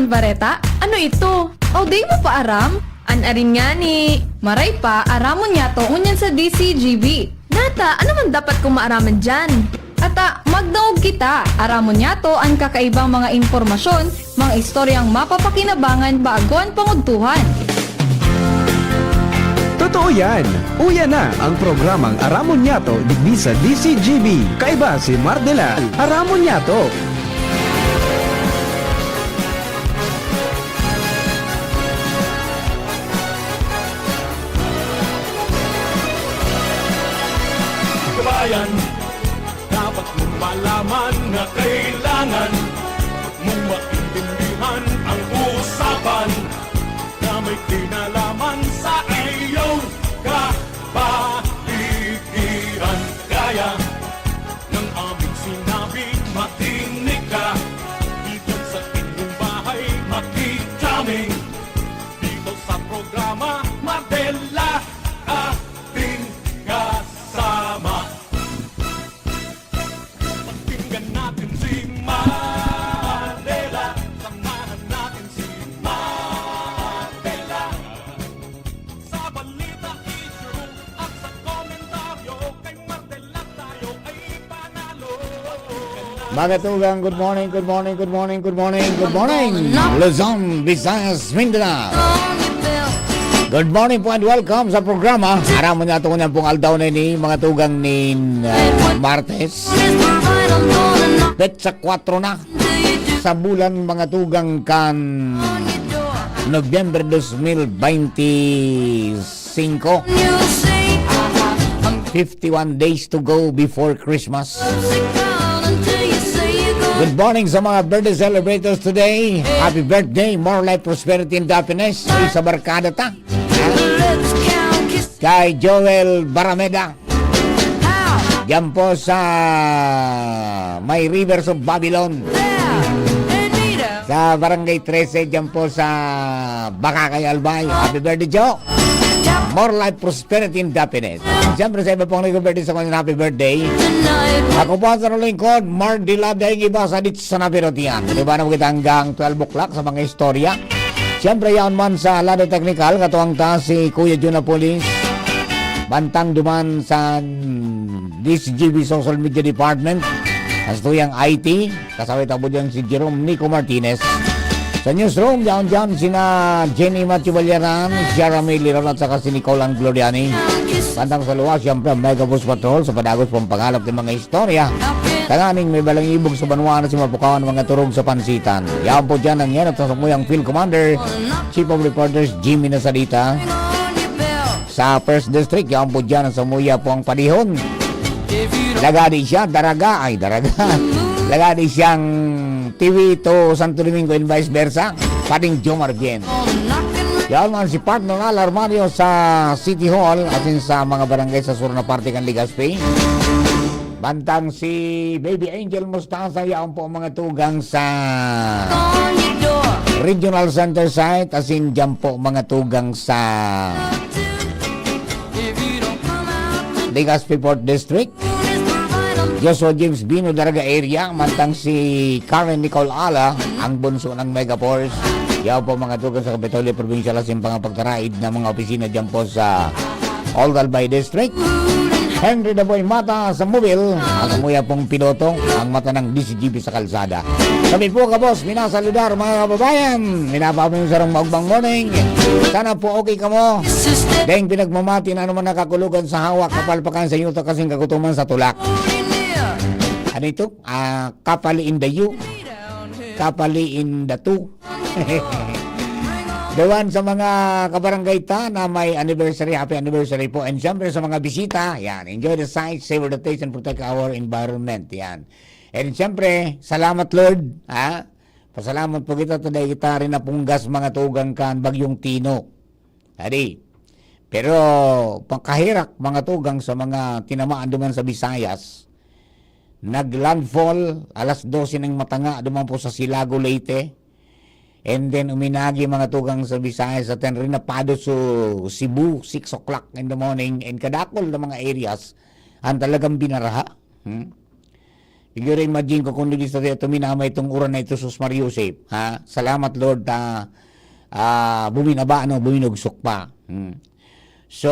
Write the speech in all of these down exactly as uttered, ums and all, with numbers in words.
Bareta? Ano ito? O, di mo pa aram? An arin ngani. Maray pa, aramon niyato ngunyan sa D C G B. Nata, ano man dapat kong maaraman diyan? Ata, magdangog kita. Aramon niyato an kakaibang mga impormasyon, mga istoryang mapapakinabangan bago an pangudtuhan. Totoo yan! Uya na ang programang Aramon Niyato digdi sa D C G B. Kaiba si Mardela. Aramon Niyato! Kabayan, dapat mong malaman na kailangan mong maintindihan ang usapan na may kinalaman sa iyong kapaligiran. Kaya ng aming sinabi, makinig ka. Diyan sa inyong bahay, makikita kami dito sa programa Mardela, ating kasama. Pakinggan natin si Mardela, samahan natin si Mardela. Sa balita, issue at sa komentaryo, kay Mardela tayo ay panalo. Mga tugang, good morning, good morning, good morning, good morning, good morning, Luzon, Visayas, Mindanao. Good morning po and welcome sa programa. Aram mo na ito ngunyan pong aldaw na ini, mga tugang nin uh, Martes. Petsa kwatro na sa bulan, mga tugang, kan Nobyembre dos mil baynte singko. Fifty-one days to go before Christmas. Good morning sa mga birthday celebrators today. Happy birthday, more life, prosperity, and happiness. Ay, sa barkada ta. Kay Joel Barameda. Diyan po sa may Rivers of Babylon. Sa Barangay trese, diyan po sa Bacacay, Albay. Happy birthday, Jo! More life, prosperity, and happiness. Siyempre, sa iba pong nag-birthday sa kanya, happy birthday. Ako po ang sarong lingkod, Mark Dilada, yung iba sa Dits sa Napirotian. Di ba na kita hanggang twelve o'clock sa mga istorya? Siyempre, yaon man sa lado teknikal, katuwang ta si Kuya Jun Apulis. Bantang duman sa D C G B Social Media Department, sa tuyang I T, kasabay ta po dyan si Jerome Nico Martinez. Sa newsroom, yaon dyan sina Jenny Matthew Balyaran, Shara May Liron at saka si Nicole Angloriani. Bantang sa luwas, siyempre ang Mega Bus Patrol sa padagos pang panghalap ng mga istorya. Tanganing may balang ibog sa banwa na si mapukawan mga turog sa pansitan. Yaon po dyan ang yan at sa samuyang Field Commander, Chief of Reporters Jimmy Nasalita. Sa First District, yaon po dyan ang samuya po ang padihon. Lagadi siya, daraga, ay daraga. Lagadi siyang T V to Santo Domingo and vice versa. Pading Jomar Bien. Yaon man si Partner Al Armario sa City Hall asin sa mga barangay sa sur na parte kan Legazpi. Bantang si Baby Angel Mostaza, yaon po ang mga tugang sa Regional Center Site, asin dyan po mga tugang sa Legazpi Fourth District. Joshua James Bino, Daraga area, mantang si Karen Nicole Ala, ang bunso ng Megaforce. Yaw po mga tugang sa Kapitolyo Provincial, asin pangapagtaraid ng mga opisina dyan po sa Old Albay District. Henry Daboy Mata sa mobil, ang amuya pong piloto, ang mata ng D C G B sa kalsada. Kami po, kabos, minasaludar, mga kababayan. Minapamay yung sarong maugmang morning. Sana po okay kamo. Dahil pinagmamati na naman nakakulogan sa hawak, kapalpakan sa yuta kasing kagutuman sa tulak. Ano ito? Ah, kapali in the U. Kapali in the two. Dewan sa mga kabarangay ta na may anniversary, happy anniversary po. And syempre sa mga bisita, yan, enjoy the sight, savor the taste, and protect our environment. Yan. And syempre, salamat Lord, ha? Pasalamat po kita, today kita rin napunggas mga tugang kan Bagyong Tino. Adi. Pero pangkaherak, mga tugang, sa mga tinamaan duman sa Visayas, nag-landfall alas dose ng matanga duman po sa Silago, Leyte. And then uminagi, mga tugang, sa Visayas, at then rinapado sa Cebu, six o'clock in the morning, and kadakol na mga areas ang talagang binaraha. Hmm? Siguro imagine ko kung hindi sa tuminama itong uran na ito, sus Maria Josep, ha? Salamat, Lord, ah, ah, buminaba, ano, buminugsok pa. Hmm. So,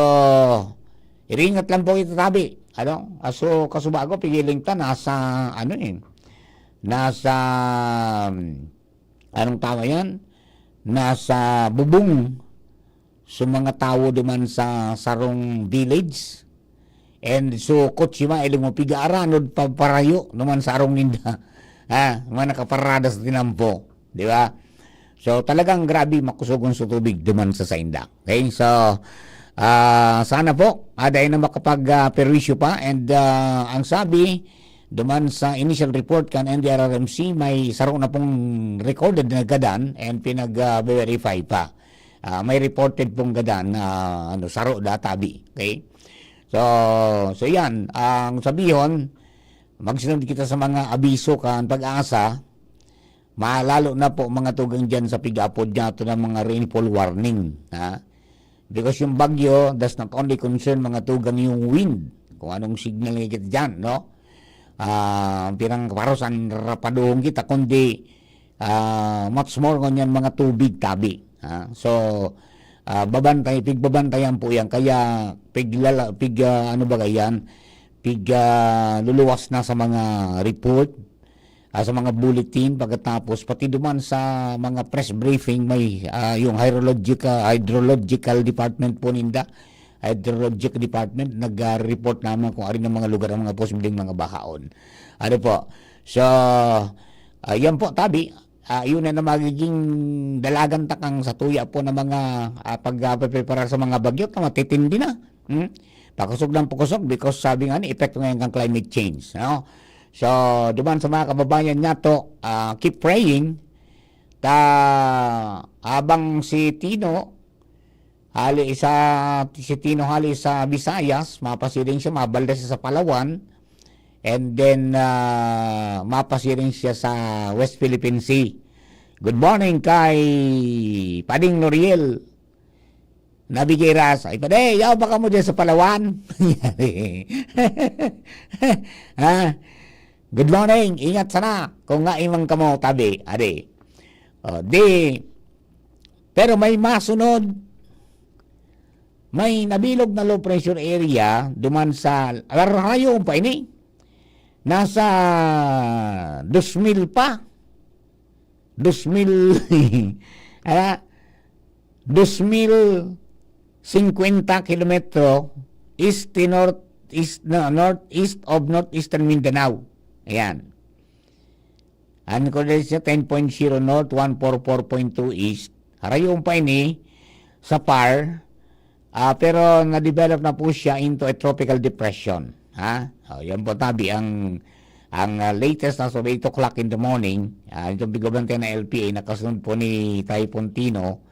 iringat lang po kita tabi. Ano? Aso, kasubago, pigiling ta, nasa, ano eh, nasa, um, anong tama yan? Nasa bubong sa mga tawo duman sa sarong village. And so, kotse ma, iling mo, piga-aranod pa parayo naman sa arong ninda. Ha? Mga nakaparada sa tinampo. Di ba? So, talagang grabe, makusogon sa tubig duman sa sainda. Okay? So, ah, sana po, ada na makapag, ah, perwisyo pa. And, ah, ang sabi, duman sa initial report kan N D R R M C, may saro na pong recorded na gadan and pinag, ah, verify pa. Ah, may reported pong gadan na, ano, saro na tabi. Okay? So, so yan, ang sabihon, magsunod kita sa mga abiso kan Pag-asa, ma-, lalo na po mga tugang dyan sa pig-apod niya, ito ng mga rainfall warning, ha? Because yung bagyo does not only concern mga tugang yung wind, kung anong signal nga kita dyan, no? Ah, pirang paros ang rapaduhon kita, kundi, ah, much more ngunyan mga tubig tabi, ha? So, ah, babantay, pigbabantayan po yan. Kaya, piglala-, pig, ah, ano ba yan? Pig, ah, luluwas na sa mga report, ah, sa mga bulletin, pagkatapos pati duman sa mga press briefing, may, ah, yung hydrological, hydrological department po ninda, hydrologic department, nag-report naman kung arin ang mga lugar, ang mga posibleng mga bahaon. Ano po? So, ah, yan po, tabi, ah, yun na, na magiging dalagan takang sa tuya po ng mga, ah, pag, ah, preparar sa mga bagyo, ka matitindi na. Hmm? Pakusog ng pakusog because sabi nga ni, epekto ngayon kang climate change, no? So, duman sa mga kababayan niya to, ah, keep praying. Ta, habang si Tino, hali sa, si Tino hali sa Visayas, mapasiring siya, mabalda siya sa Palawan, and then, ah, mapasiring siya sa West Philippine Sea. Good morning kay Pading Noriel Nabigeras. Ay, pade, yaw ba kamo dyan sa Palawan? Ha? Good morning. Ingat sana. Kung nga imang kamo, tabi. Adi. O, di. Pero may masunod. May nabilog na low pressure area duman sa, larayo pa ini. Nasa dos mil pa. Dos mil, ah, dos mil singkwenta kilometro east to north, east, no, northeast of northeastern Mindanao. Ayan. Ang coordinate siya, ten point zero north, one four four point two east. Harayon pa ini sa par, ah, pero na-develop na po siya into a tropical depression. Ha? O, yan po, tabi, ang, ang, ah, latest na, so, eight o'clock in the morning, ah, itong pigbabantayan na L P A, nakasunod po ni Typhoon Tino,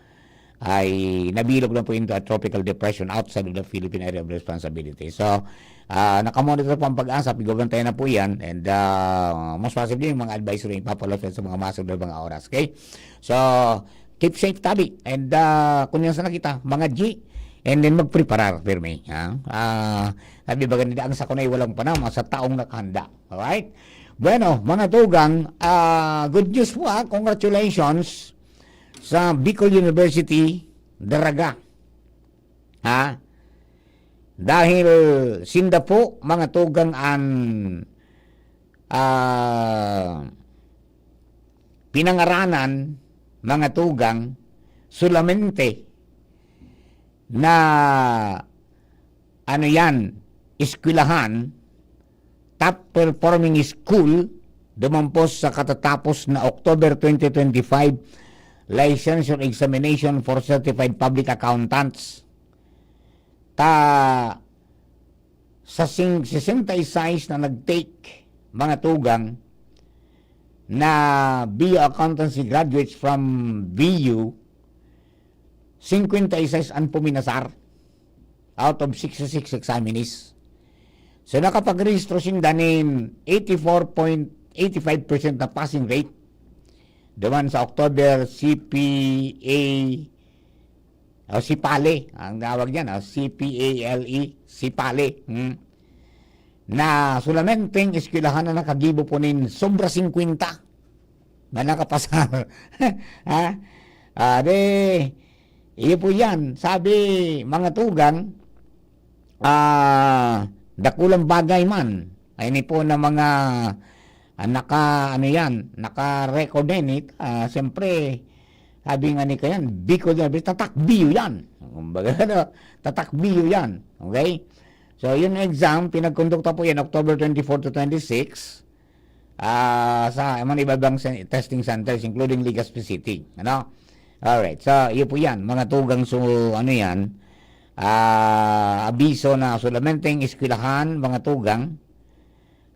ay nabilog na po into a tropical depression outside of the Philippine Area of Responsibility. So, ah, nakamonitor po ang Pag-asa, pigbabantayan na po yan, and, ah, mas posible yung mga advisory ipapalabas sa mga masunod na mga oras. Okay? So, keep safe, tabi. And, ah, kung yan sana kita, mga G, and then magpreparar, pirmi. Ha? Ah, sabi ba ganito, ang sakuna ay walang panama sa taong nakahanda. Alright? Bueno, mga tugang, ah, good news po, ah. Congratulations sa Bicol University, Daraga. Ha? Dahil sinda po, mga tugang, an, ah, pinangaranan, mga tugang, solamente na, ano yan, eskwelahan, top performing school, dumampos sa katatapos na October twenty twenty-five licensure examination for certified public accountants. Ta, sa sing-, sesenta y seis na nag-take, mga tugang, na B U accountancy graduates from B U, singkwenta y seis ang puminasar out of sixty-six examinees. So, nakapagrehistro sinda nin eighty-four point eight five percent na passing rate duman sa October C P A, o, CPALE, ang tawag niyan, o, C P A L E, CPALE. Hmm. na solamenteng eskwelahan na nakagibo po nin sobra singkwenta na nakapasar. Ha? Ah, de, iyo po yan. Sabi, mga tugang, ah, dakulang bagay man. Ay, ini po na mga, ah, naka, ano yan, naka-record din. Eh. Ah, siyempre, sabi nga ni Kayan, Bicol yan, tatakbiyo yan. Kumbaga, ano, tatakbiyo yan. Okay? So, yung exam, pinagkondukta po yan October twenty-four to twenty-six, ah, sa mga iba-ibang sen-, testing centers, including Legazpi City. Ano? Alright. So, iyo po yan. Mga tugang, so, ano yan? Ah, abiso na solamenteng eskwelahan, mga tugang,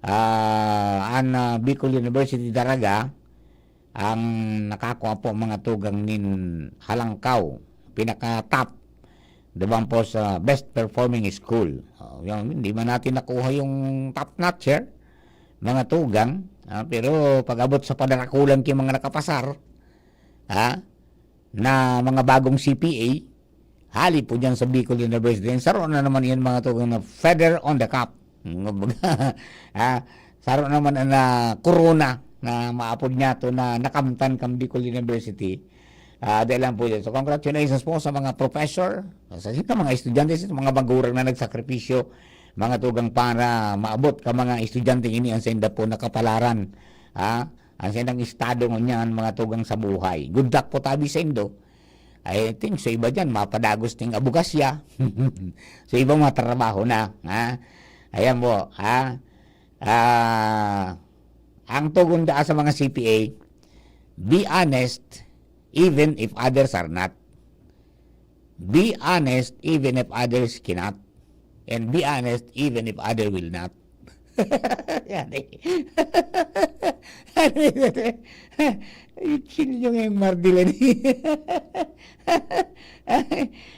ah, an, ah, Bicol University Daraga, ang nakakua po, mga tugang, nin Halangkaw, pinaka-top, di ba po, sa best performing school. Oh, yun, hindi man natin nakuha yung top notcher, mga tugang, ah, pero pag-abot sa padarakulan ki mga nakapasar, ha, na mga bagong C P A, hali po dyan sa Bicol University. Saro na naman yan, mga tugang, na feather on the cap. Kumbaga, ah, saro naman ang, ah, korona na maapod niya to na nakamtan kan Bicol University. Ah, dahil lang po yan. So, congratulations po sa mga professor, sa, sa mga estudyante, sa mga magurang na nagsakripisyo, mga tugang, para maabot ka mga estudyante ini ang senda po nakapalaran. Ah, ang sendang estado ngunyan, mga tugang, sa buhay. Good luck po tabi sa indo. I think sa iba dyan, mapadagos ning abogasiya. Sa iba, matrabaho na. Ha? Ayan po, ha? Ah, ang tugon daa sa mga C P A, be honest even if others are not. Be honest even if others cannot. And be honest even if other will not. Yan eh. Itsil yung M R D lang eh.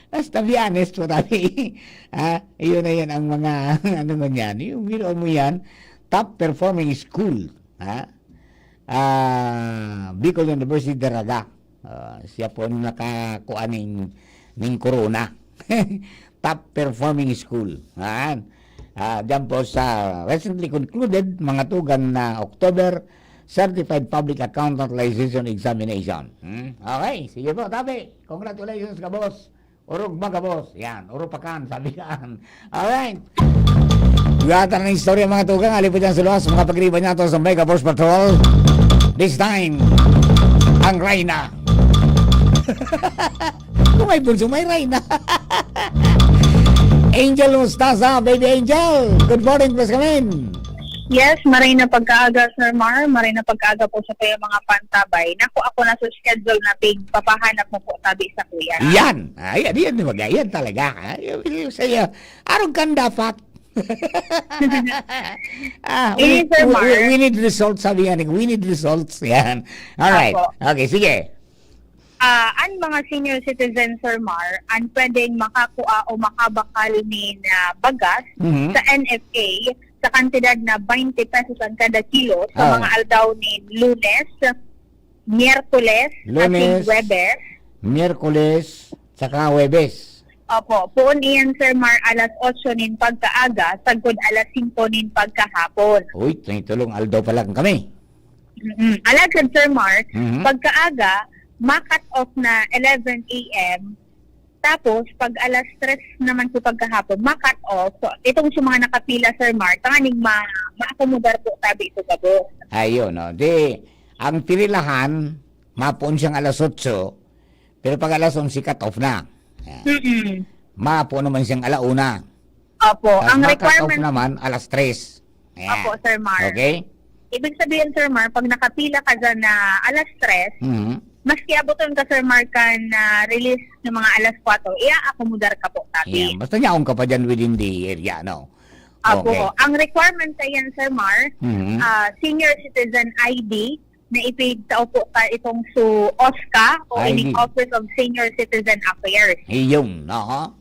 Basta be honest po tabi. Ha? Yun na yan ang mga, ano man yan. Yung biro mo yan, top performing school. Ha? Ah, Bicol University Daraga. Ah, siya po ang nakakuha ning, ning corona. Top performing school. Yan. Ah, dyan po sa recently concluded, mga tugang, na October Certified Public Accountant Licensure Examination. Hmm? Okay, sige po, tabi. Congratulations, ka boss. Orog magabos. Yan, oro pakan, sabi kan. Alright. Gata na istorya, mga tugang. Alipod yan sa luwas, mga pagriba niya to sa Mega Force Patrol. This time, ang Reyna. Kung may bunso, may Reyna. Angel Mostaza, Baby Angel. Good morning, please come in. Yes, maray na pagkaaga, Sir Mar. Maray na pagkaaga po sa kaya mga pantabay. Naku, ako na sa schedule na pig, papahanap mo po tabi sa kuya. Yan! Ay, yan, yan, mag-, yan talaga. Ay, yung, yung sa'yo. Arog kang dapat. Ah, we, Ini, Sir we, we, Mar. We need results, sabi nga ni, we need results. Yan. Alright. Apo. Okay, sige. Ah, an mga senior citizen, Sir Mar, an pwedeng makakua o makabakal nin, ah, bagas Mhm. sa N F A sa kantidad na twenty pesos an kada kilo sa Oh. mga aldaw nin Lunes, Miyerkules, asin Lunes, Huwebes. Miyerkules, saka Huwebes. Opo, poon iyan, Sir Mar, alas otso nin pagkaaga, sagkod alas singko nin pagkahapon. Uy, may tulong aldaw pa lang kami. Mm-mm. Alagad, Sir Mar, Mhm. pagkaaga, ma-cut off na eleven A M. Tapos, pag alas tres naman sa pagkahapon, ma-cut off. So, itong sa mga nakapila, Sir Mar, tanganing ma-, maakomodar po tabi ito gabos. Ayun, no? Di, ang pirilahan, mapoon siyang alas otso, pero pag alas onse, cut off na. Yan. Mm-mm. Mapoon naman siyang ala una. Opo, Tas ang ma-cut off requirement naman, alas tres. Ayan. Opo, Sir Mar. Okay? Ibig sabihin, Sir Mar, pag nakapila ka dyan na alas tres, Mhm. maski abuton ka, Sir Mar, kan, ah, release ng mga alas kwatro, i-aakomodar ka po, tabi. Ayan. Basta nyaon ka pa dyan within the area, no? Apo, Okay. ang requirement sa yan, Sir Mar, Mhm. ah, senior citizen I D, na ipigtao po ka itong su OSCA o I D. Ining Office of Senior Citizen Affairs. Iyong, aha.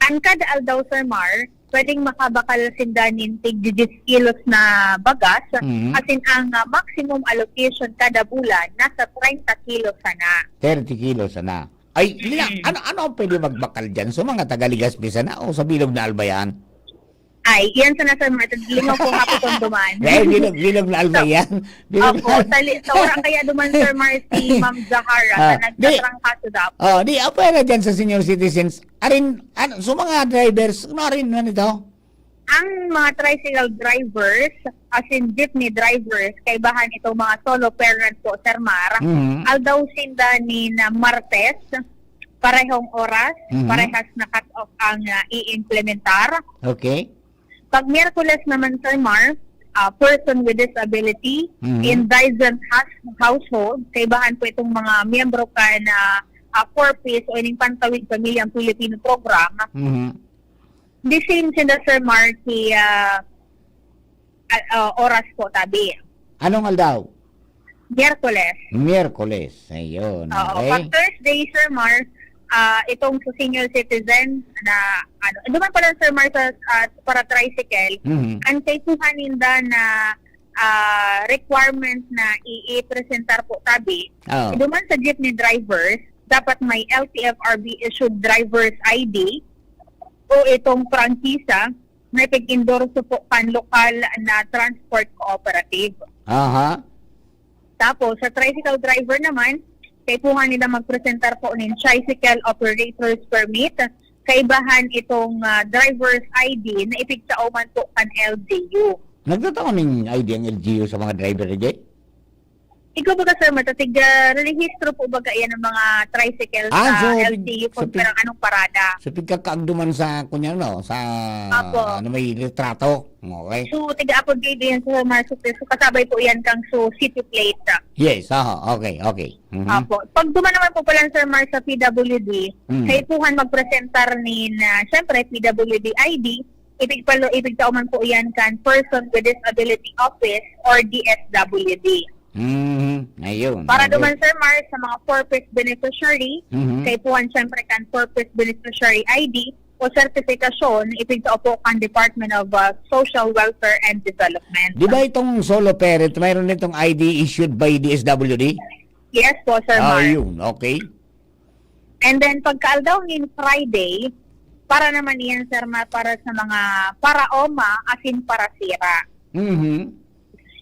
An kada aldaw, Sir Mar, pwedeng makabakal sinda nin tig diyes kilos na bagas, Mhm. asin ang, ah, maximum allocation kada bulan nasa treinta kilos sana. Thirty kilos sana. Ay, Liang, Mm. ano, ano ang pwede magbakal dyan? So, mga taga Legazpi sana o sa Bilog na Albayan? Ay, iyan sana, Sir Martin. Lingaw ko nga po kung duman. Dahil bilog, bilog na alba So, yan. Bilog Opo, na. Sali, sa wala kaya duman, Sir Mar, si Ma'am Zahara Ah, na di. nagtatrangkaso daw. Oh, di, apwera dyan sa senior citizens. Arin, ano, so mga drivers, ano rin na nito? Ang mga tricycle drivers, as in jeepney drivers, kaibahan itong mga solo parent po, Sir Mar, Mhm. aldaw sinda ni na Martes, parehong oras, Mhm. parehas na cut-off ang, ah, i-implementar. Okay. Pag Miyerkules naman, Sir Mar, ah, person with disability, Mhm. indigent has-, household, kaibahan po itong mga miyembro kan, ah, ah, four Ps o ining Pantawid Pamilyang Pilipino Program. Mhm. The same sinda, Sir Mar, si, ah, ah, ah, oras po, tabi. Anong aldaw? Miyerkules. Miyerkules. Ayun, Oo, okay. Pag Thursday, Sir Mar, ah, itong sa senior citizen na, ano, duman pala, Sir Mar, sa, ah, para tricycle, Mhm. ang kaipuhan ninda na, ah, requirement na i-, i-presentar po, tabi, Oo. duman sa jeepney drivers, dapat may L T F R B issued driver's I D o itong prangkisa na ipag-endorso po kan lokal na transport cooperative. Aha. Tapos, sa tricycle driver naman, kaipuhan nila magpresentar po nin Tricycle Operator's Permit. Kaibahan itong, ah, driver's I D na ipigtao man po kan L G U. Nagtatao ning I D ang L G U sa mga driver, di? Ikaw baga, Sir Mar, ta tig, ah, rehistro po baga yan ng mga tricycle Ah, sa so, L T U pig-, sa kung pig-, parang anong parada. So, pigkakaagduman sa, kunya, no, sa, Apo. ano, may litrato. Okay. So, taga Apo J D yan, Sir Mar, so, so, kasabay po yan kang so, city plate. Yes, aha, okay, okay. Mhm. Apo. Pag duman naman po pala, Sir Mar, sa P W D, Mm. kaipuhan magpresentar ni na, syempre, P W D I D, ipigpalo-, ipigtao man po yan kan Person with Disability Office or D S W D. Mhm. Ayun, Para okay. duman, Sir Mar, sa mga four Ps beneficiary, Mhm. kaipuhan, syempre, kan four Ps beneficiary I D o sertifikasyon, ipigtao po kan Department of, uh, Social Welfare and Development. Di ba itong solo parent, mayroon itong I D issued by D S W D? Yes po, Sir Ah, Mar. yun. Okay. And then, pagkaaldaw nin Friday, para naman iyan, Sir Mar, para sa mga paraoma, asin parasira. Mhm.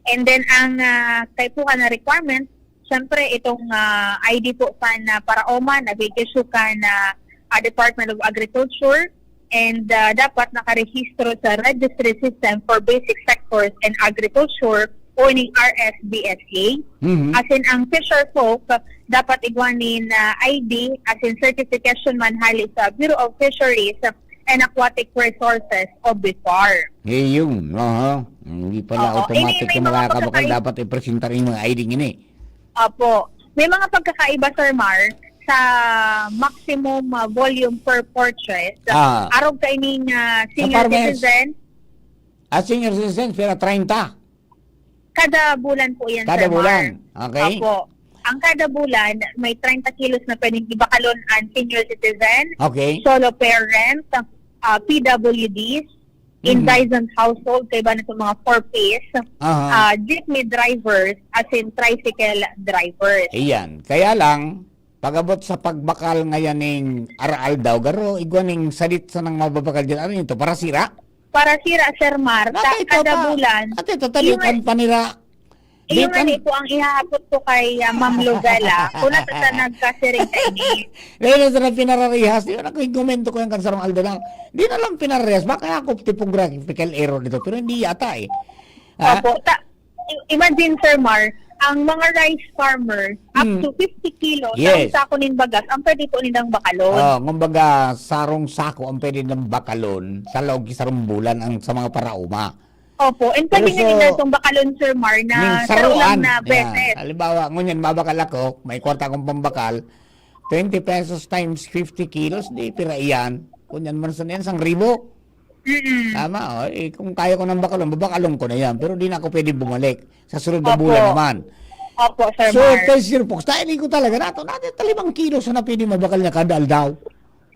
And then, ang, ah, kaipuhan na requirement, syempre, itong, ah, I D po kan, ah, paraoma, nag-issue kan, ah, ah, Department of Agriculture, and, ah, dapat nakarehistro sa Registry System for Basic Sectors and Agriculture o ining R S B S A. Mhm. Asin ang fisher folk, dapat igwa nin, ah, I D, asin certification man hali sa Bureau of Fisheries and Aquatic Resources o BFAR. Eh, yun, aha. Hindi pala Oo, automatic ini may na mga mga kabakal pagkakaiba. Dapat ipresentar yung mga I D ngini. Opo. May mga pagkakaiba, Sir Mar, sa maximum, ah, volume per purchase. Ah. Arog kaining, ah, Sa senior farmers. citizen. Ah, senior citizen, pero treinta. Kada bulan po yan, Kada Sir Mar. bulan. Okay. Opo. Ang kada bulan, may treinta kilos na pwedeng ibakalon ang senior citizen, Okay. solo parent, ah, P W Ds, Mhm. indigent household, kaiba na sa mga four Ps, Aha. ah, jeepney drivers, asin tricycle drivers. Iyan. Kaya lang, pag-abot sa pagbakal ngayan ning araal daw, garo, igwa ning sadit sa nang mababakal dyan. Ano yun to? Parasira? Parasira, Sir Mar. Ta-, Nata ito kada ta-, bulan. Ate, ito, Iyo talikan nga, pa nira. iyo Di nga kan- ni po ang ihahapot ko kay, ah, Ma'am Luzela. Kung nata sa nagkasiring kaini. Ngayon, sa pinararehas, di ba, nagkomento ko yung kansarong aldaw lang. Di na lang pinararehas. Baka ako typographical error dito. Pero hindi yata eh. Ha? Opo. Ta-, i-, imagine, Sir Mar, ang mga rice farmer, up Hmm. to fifty kilos, Yes. ang sako ning bagas, ang pwede po nilang bakalon. Oh, kumbaga, sarong sako ang pwede nilang bakalon sa loob sa sarong bulan ang, sa mga paraoma. Opo. And Pero pwede nga so, nila itong bakalon, Sir Mar, na ning saro lang saruan, na yeah. beses. Halimbawa, ngunyan, mabakal ako, may kwarta akong pambakal, twenty pesos times fifty kilos, di pira iyan. Kunyan man sa niyan, sang ribo. Mm-mm. Tama, oh. Eh, kung kaya ko nang bakalon, babakalon ko na yan. Pero di na ako pwede bumalik. Sa sunod na Opo. bulan naman. Opo, Sir So, Mar. kay Sir Fox, dahil ko talaga nato, natin talimang kilos na pwede mabakal niya kada aldaw.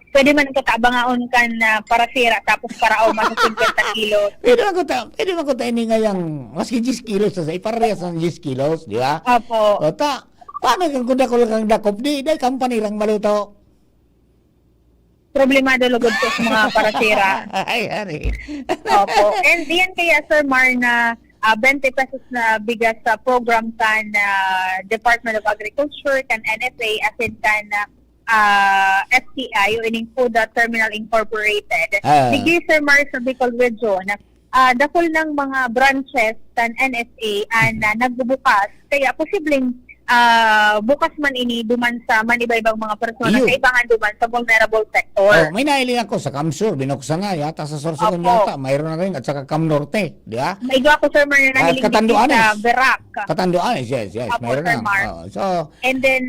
Pwede man katabangaon kan, ah, parasira, tapos paraoma sa fifty kilos. Pwede man ko ta-, pwede man ko ta ini ngayang, maski diyes kilos, sa iparehas ng diyes kilos, di ba? Opo. O ta, paano kung, kung dakul kang dakop, di, dahil kampanirang maluto? Problemado lugod po sa mga parasira. Ay, ari. Opo. And yan kaya, Sir Mar, na, ah, twenty pesos na bigas sa program kan, ah, Department of Agriculture, kan N F A, asin kan, ah, ah, F T I, o ining Food Terminal Incorporated. Ah. Digdi, Sir Mar, sa Bicol Region, ah, dakul nang mga branches kan N F A an, ah, nagbubukas. Kaya posibleng, ah, bukas man ini duman sa man iba-ibang mga persona, iyo, kaibahan duman sa vulnerable sector. Oh, may nahiling ako sa CamSur, binuksan na yata sa Sorsogon. Opo. Yata, mayroon na rin, at saka CamNorte, di ba? May iba ako, Sir Mar, na nahiling digdi sa Verac. Catanduanes. Catanduanes, yes, yes, opo, mayroon Sir na. Mar. Oo, so, and then,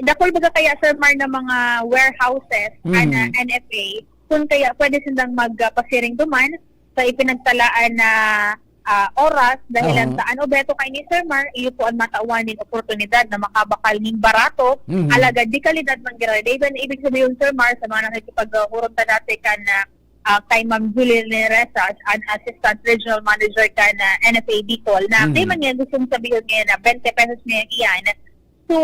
dakul baga kaya, Sir Mar, na mga warehouses, mm, an, ah, N F A, kun kaya pwede sindang magpasiring duman sa ipinagtalaan na, ah, oras, dahilan, aha, saan o beto kaini, Sir Mar, iyo po an matawan nin oportunidad na makabakal nin barato, mhm, alagad de kalidad man giraray. Dahil ibig sabihin, Sir Mar, sa mga nakikipaghurom ta dati kan, ah, ah, kay Ma'am Julie Neresa, an Assistant Regional Manager kan, ah, N F A Bicol, na, mhm, dai man niya gustong sabihin ngayon na twenty pesos niya iyan. So,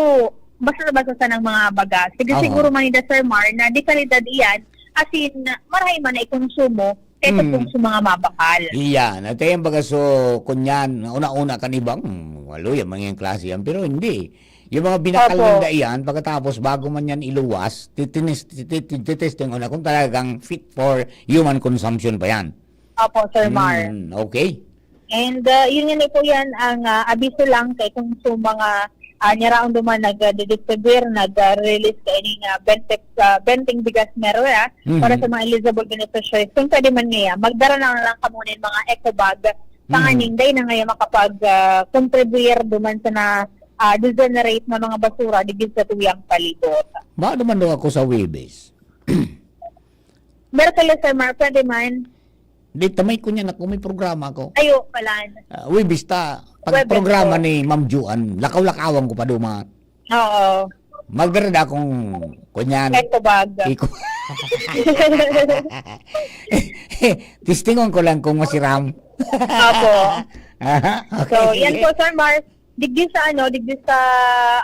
basta-basta sa nang mga baga. Sige, aha, siguro man ninda, Sir Mar, na de kalidad iyan, asin, marahay man na ikonsumo, kaysa, mm, pong sa mga mabakal. Iyan. At ayan baga, so, kunyan, una-una kan ibang, hmm, walo yan, mga klase yan. Pero hindi. Yung mga binakal, opo, ninda iyan, pagkatapos, bago man yan iluwas, titinis-, titi-, titesting una kung talagang fit for human consumption pa yan. Opo, Sir Mar. Mm, okay. And, ah, yun nga po yan ang, ah, abiso lang kay kung sa mga, ah, nyaraon duman nag, ah, didistribuir, nag, ah, release kaining, ah, bente, ah, benteng bigas merwe, ah, mhm, para sa mga eligible beneficiaries. Kung pwede man niya, magdara na lang kamo nin mga eco bag, mhm, tanganing dai na ngaya makapag, ah, contribuir duman sa na, ah, degenerate na mga basura digdi sa tuyang palibot. Maano man daw ako sa Huwebes? Miyerkules, Sir Mar, pwede man. Di, tamay ko niyan ako, may programa ko. Ayo, palan. Ah, Huwebes ta, pag Huwebes programa po ni Ma'am Juan, lakaw-lakawan ko pa duman. Oo. Magdara akong, kunyan. Eco bag. Iko-, testingon ko lang kung masiram. Opo. Aha, okay, so, yan sige po, Sir Mar. Digdi sa, ano, digdi sa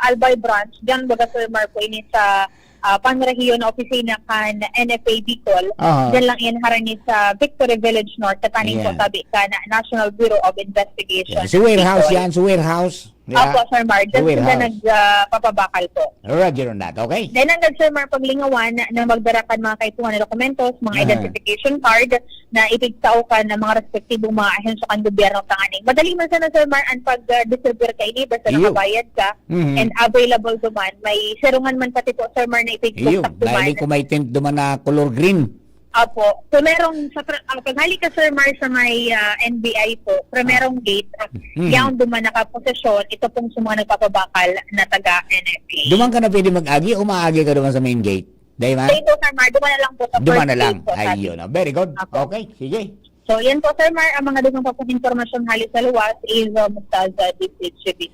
Albay Branch, diyan baga, Sir Mar, po ini sa, ah, panrehiyon na opisina kan N F A Bicol. Aha. Diyan lang iyan harani sa Victory Village North, kataning po, ayan, tabi kan National Bureau of Investigation. Yeah. Sa warehouse Bicol. Yan, sa warehouse. Di ba? Opo, Sir Mar. Sa warehouse. Diyan sila nag, ah, papabakal po. Roger on that, okay? Then, ang Sir Mar, paglingawan na magdara kan mga kaipuhan na dokumentos, mga, aha, identification card, na ipigtao kan mga respektibong mga ahensya kan gobyerno tanganing madali man sana, Sir Mar, an pag, ah, distribuir kaini, basta, iyo, nakabayad ka, mhm, and available duman. May sirungan man pati po, Sir Mar, na ipigbukas, iyo, duman. Nahiling ko may tent duman na color green. Opo. So, merong sa pra-, ah, paghali ka, Sir Mar, sa may, ah, N B I po, primerong, ah, gate, ah, mhm, yaon duman nakaposesyon, ito pong sa mga nagpapabakal na taga N F A. Duman ka na pwede mag-agi o maagi ka duman sa main gate? Dai man? Sa ito, Sir Mar, duman na lang po sa first aid po, sabi. Duman na lang. Ayun, oh. Very good. Apo. Okay, sige. So, yan po, Sir Mar, ang mga dugang pa pong impormasyon hali sa luwas is, uh, mula sa D P H B.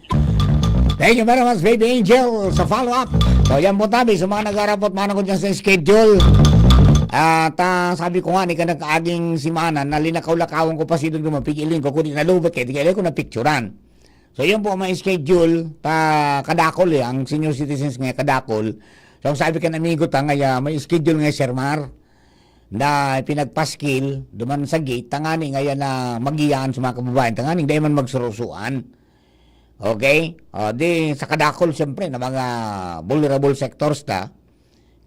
Thank you very much, Baby Angel, sa follow-up. So, yan po tabi, sa mga nag-aarapot, managod yan sa schedule. At, ah, sabi ko nga, ni ka nagkaaging simana, na linakaw-lakawan ko pa si Don Guma, pigiling ko, kundi nalubot kayo, di kayo ko napicturan. So, yun po, may schedule, ta-, kadakol eh, ang senior citizens nga kadakol. So, ang sabi kan amigo ta, ngaya, may schedule nga, Sir Mar, na pinagpaskil, duman sa gate, tangani ngaya na magiyaan sa mga kababayan, tangani, dahil man magsurusuan. Okay? O, di, sa kadakol, siyempre, na mga vulnerable sectors ta,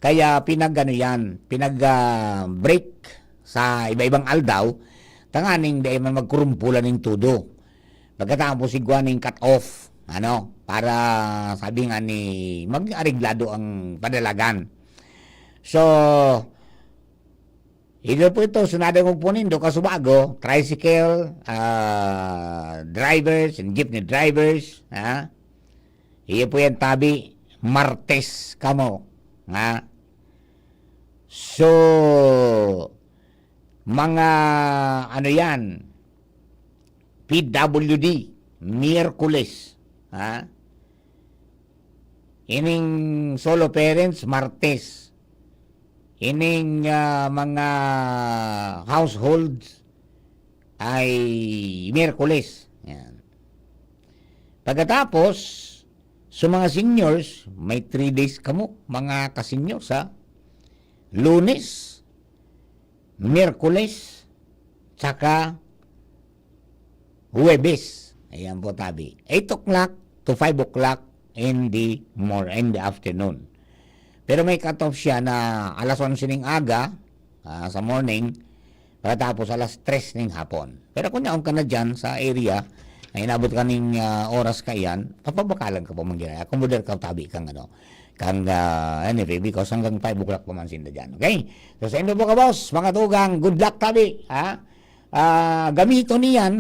kaya pinag-ano yan, pinag, ah, break sa iba-ibang aldaw, tanganing dai man magkurumpulan ning tudo. Pagkatapos igwa ning cut off, ano, para sabi nga ni, maging areglado ang padalagan. So, ito po ito, sunado mo po nindo, kasubago, tricycle, ah, drivers and jeepney drivers, ha? Iyo po yan, tabi, Martes kamo, ha? So, mga, ano yan, P W D, Miyerkules, ha? Ining solo parents, Martes. Ining, ah, mga households ay Miyerkules. Yan. Pagkatapos, sa mga seniors, may three days kamo, mga ka-seniors, ha? Lunes, Miyerkules, tsaka Huwebes. Ayan po, tabi. Eight o'clock to five o'clock in the mor-, in the afternoon. Pero may cut-off siya na alas onse ning aga, ah, sa morning, pagkatapos alas tres ning hapon. Pero kung yaon ka na dyan sa area, na inabot ka ning, ah, oras ka iyan, papabakalan ka pa man dyan. Accommodate ka, tabi kang ano, kang, ah, anyway, because hanggang five o'clock pa man sinda dyan. Okay? So, sa inyo po, kabos, mga tugang, good luck, tabi, ha? Ah, gamiton niyan,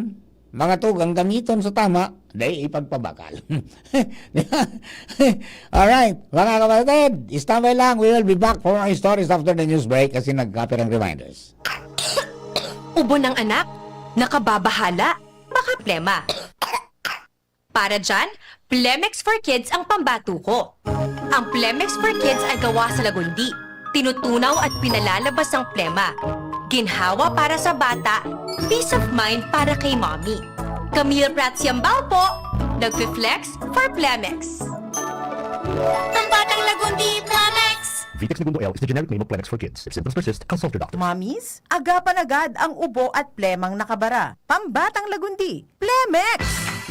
mga tugang, gamiton sa tama, dai ipagpabakal. Alright, mga kapatid, standby lang. We will be back for more stories after the news break kasi nagkapirang reminders. Ubo ng anak? Nakababahala? Baka plema. Para dyan, Plemex for Kids ang pambato ko. Ang Plemex for Kids ay gawa sa lagundi. Tinutunaw at pinalalabas ang plema. Ginhawa para sa bata, peace of mind para kay mommy. Camille Prats Yambao po, nagfi-flex for Plemex. Pambatang lagundi, Plemex! Vitex Negundo L is the generic name of Plemex for kids. If symptoms persist, consult your doctor. Mommies, agapan agad ang ubo at plemang nakabara. Pambatang lagundi, Plemex!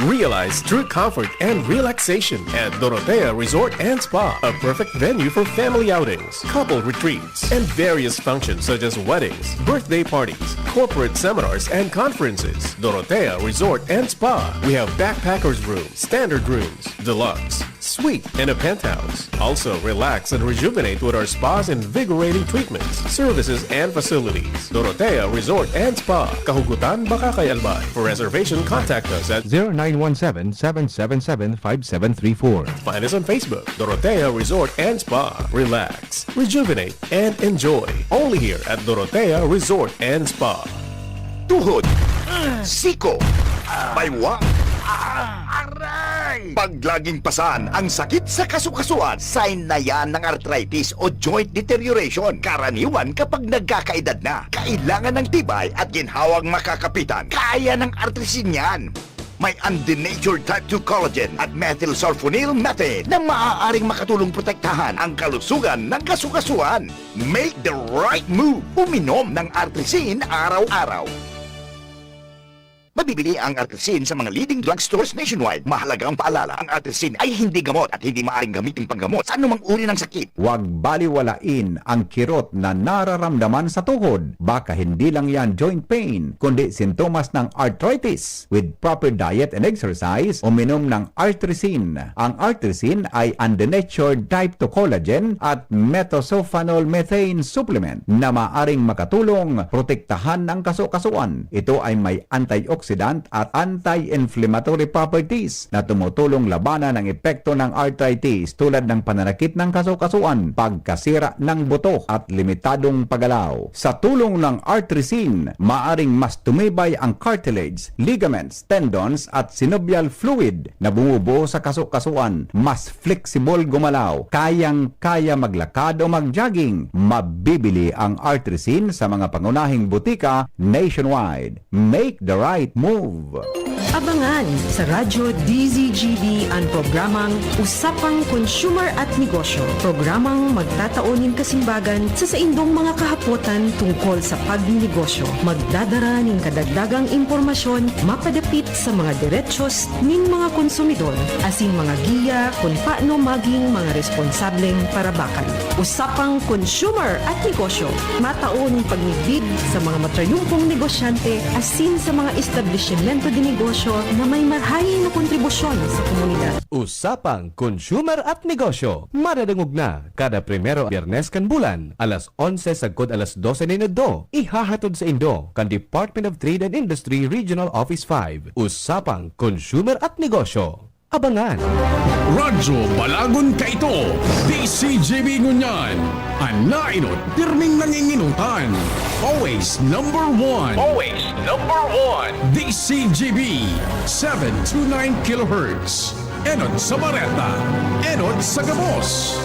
Realize true comfort and relaxation at Dorotea Resort and Spa, a perfect venue for family outings, couple retreats, and various functions such as weddings, birthday parties, corporate seminars, and conferences. Dorotea Resort and Spa. We have backpackers room, standard rooms, deluxe, suite, and a penthouse. Also, relax and rejuvenate with our spa's invigorating treatments, services, and facilities. Dorotea Resort and Spa, Kahugutan, Bacacay, Albay. For reservation, contact us at zero nine one seven, seven seven seven, five seven three four. Find us on Facebook, Dorotea Resort and Spa. Relax, rejuvenate, and enjoy. Only here at Dorotea Resort and Spa. Tuhod, siko, baywang, aray! Pag laging pasan ang sakit sa kasukasuan, sign na yan ng arthritis o joint deterioration. Karaniwan kapag nagkakaedad na, kailangan ng tibay at ginhawang makakapitan. Kaya ng Artrisin yan. May undenatured type two collagen at methylsulfonyl methane na maaaring makatulong protektahan ang kalusugan ng kasukasuan. Make the right move. Uminom ng Artrisin araw-araw. Mabibili ang Artrisin sa mga leading drugstores nationwide. Mahalagang paalala, ang Artrisin ay hindi gamot at hindi maaaring gamitin panggamot sa anumang uri ng sakit. Huwag baliwalain ang kirot na nararamdaman sa tuhod. Baka hindi lang yan joint pain, kundi sintomas ng arthritis. With proper diet and exercise, uminom ng Artrisin. Ang Artrisin ay undenatured type two collagen at methylsulfonyl methane supplement na maaring makatulong protektahan ang kasukasuan. Ito ay may antioxidant at anti-inflammatory properties na tumutulong labanan ang epekto ng arthritis tulad ng pananakit ng kasukasuan, pagkasira ng buto at limitadong paggalaw. Sa tulong ng Artrisin, maaring mas tumibay ang cartilage, ligaments, tendons at synovial fluid na bumubuo sa kasukasuan. Mas flexible gumalaw, kayang-kaya maglakad o mag-jogging. Mabibili ang Artrisin sa mga pangunahing butika nationwide. Make the right move! Abangan sa Radyo D Z G B ang programang Usapang Consumer at Negosyo. Programang magtatao nin kasimbagan sa saindong mga kahapotan tungkol sa pagnenegosyo. Magdadara nin kadagdagang impormasyon mapadapit sa mga derechos nin mga konsumidor, asin mga giya kun paano maging mga responsableng parabakan. Usapang Consumer at Negosyo. Matao nin pagmidbid sa mga matrayumpong negosyante asin sa mga establisimento de negosyo na may marahay na kontribusyon sa komunidad. Usapang Consumer at Negosyo, madadangog na kada primero Biyernes kan bulan, alas onse sagkod alas dose nin udto. Ihahatod saindo kan Department of Trade and Industry Regional Office five. Usapang Consumer at Negosyo. Abangan! Radyo Balagon Kaito, D C G B ngunyan. An naenot, pirming nangingenotan. Always number one. Always number one. D C G B, seven two nine kilohertz. Enot sa Bareta, enot sa gabos.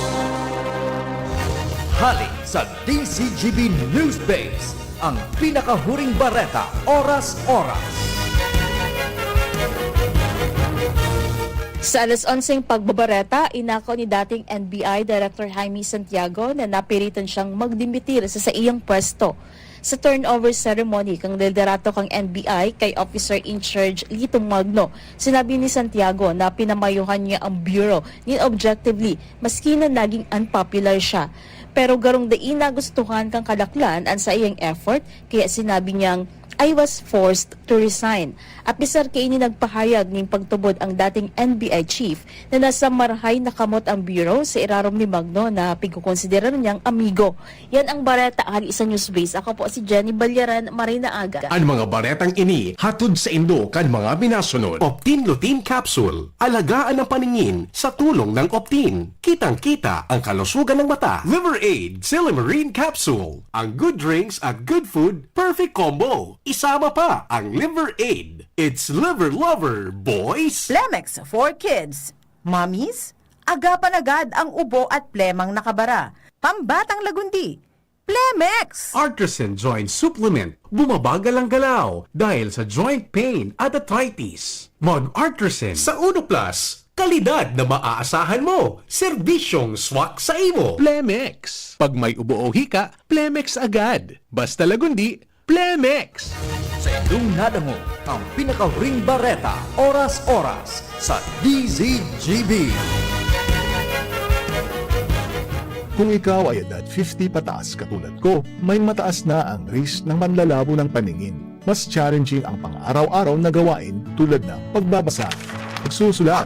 Hali sa D C G B News Base, ang pinakahuring bareta, oras-oras. Sa alas onseng pagbabareta, inako ni dating N B I Director Jaime Santiago na napiritan siyang magdimitir sa saiyang pwesto. Sa turnover ceremony kan liderato kan N B I kay Officer in Charge Lito Magno, sinabi ni Santiago na pinamayuhan niya ang bureau nin objectively, maski na naging unpopular siya. Pero garong dai nagustuhan kan kadaklan an saiyang effort, kaya sinabi niyang, "I was forced to resign." Apisar kaini nagpahayag nin pagtubod ang dating N B I chief na nasa marahay na kamot ang bureau sa irarom ni Magno na pigkokonsidera niyang amigo. Yan ang bareta hali sa Newsbase. Ako po si Jenny Balyaran, maray na aga. Ang mga baretang ini hatod saindo kan mga minasunod. Optin Lutein Capsule. Alagaan ang paningin sa tulong ng Optin. Kitang-kita ang kalusugan ng mata. Liver Aid Silymarin Capsule. Ang good drinks at good food, perfect combo. Isama pa ang Liver Aid. It's Liver Lover, boys! Plemex for Kids. Mommies, agapan agad ang ubo at plemang nakabara. Pambatang lagundi, Plemex! Artresin Joint Supplement. Bumabagal ang galaw dahil sa joint pain at arthritis. Mag-Artresin. Sa Uno Plus, kalidad na maaasahan mo. Serbisyong swak sa imo. Plemex. Pag may ubo o hika, Plemex agad. Basta lagundi, Plemex. Sa indong nadangog ang pinakahuring bareta, oras-oras, sa D Z G B. Kung ikaw ay edad fifty pataas katulad ko, may mataas na ang risk ng panlalabo ng paningin. Mas challenging ang pang-araw-araw na gawain tulad ng pagbabasa, pagsusulat,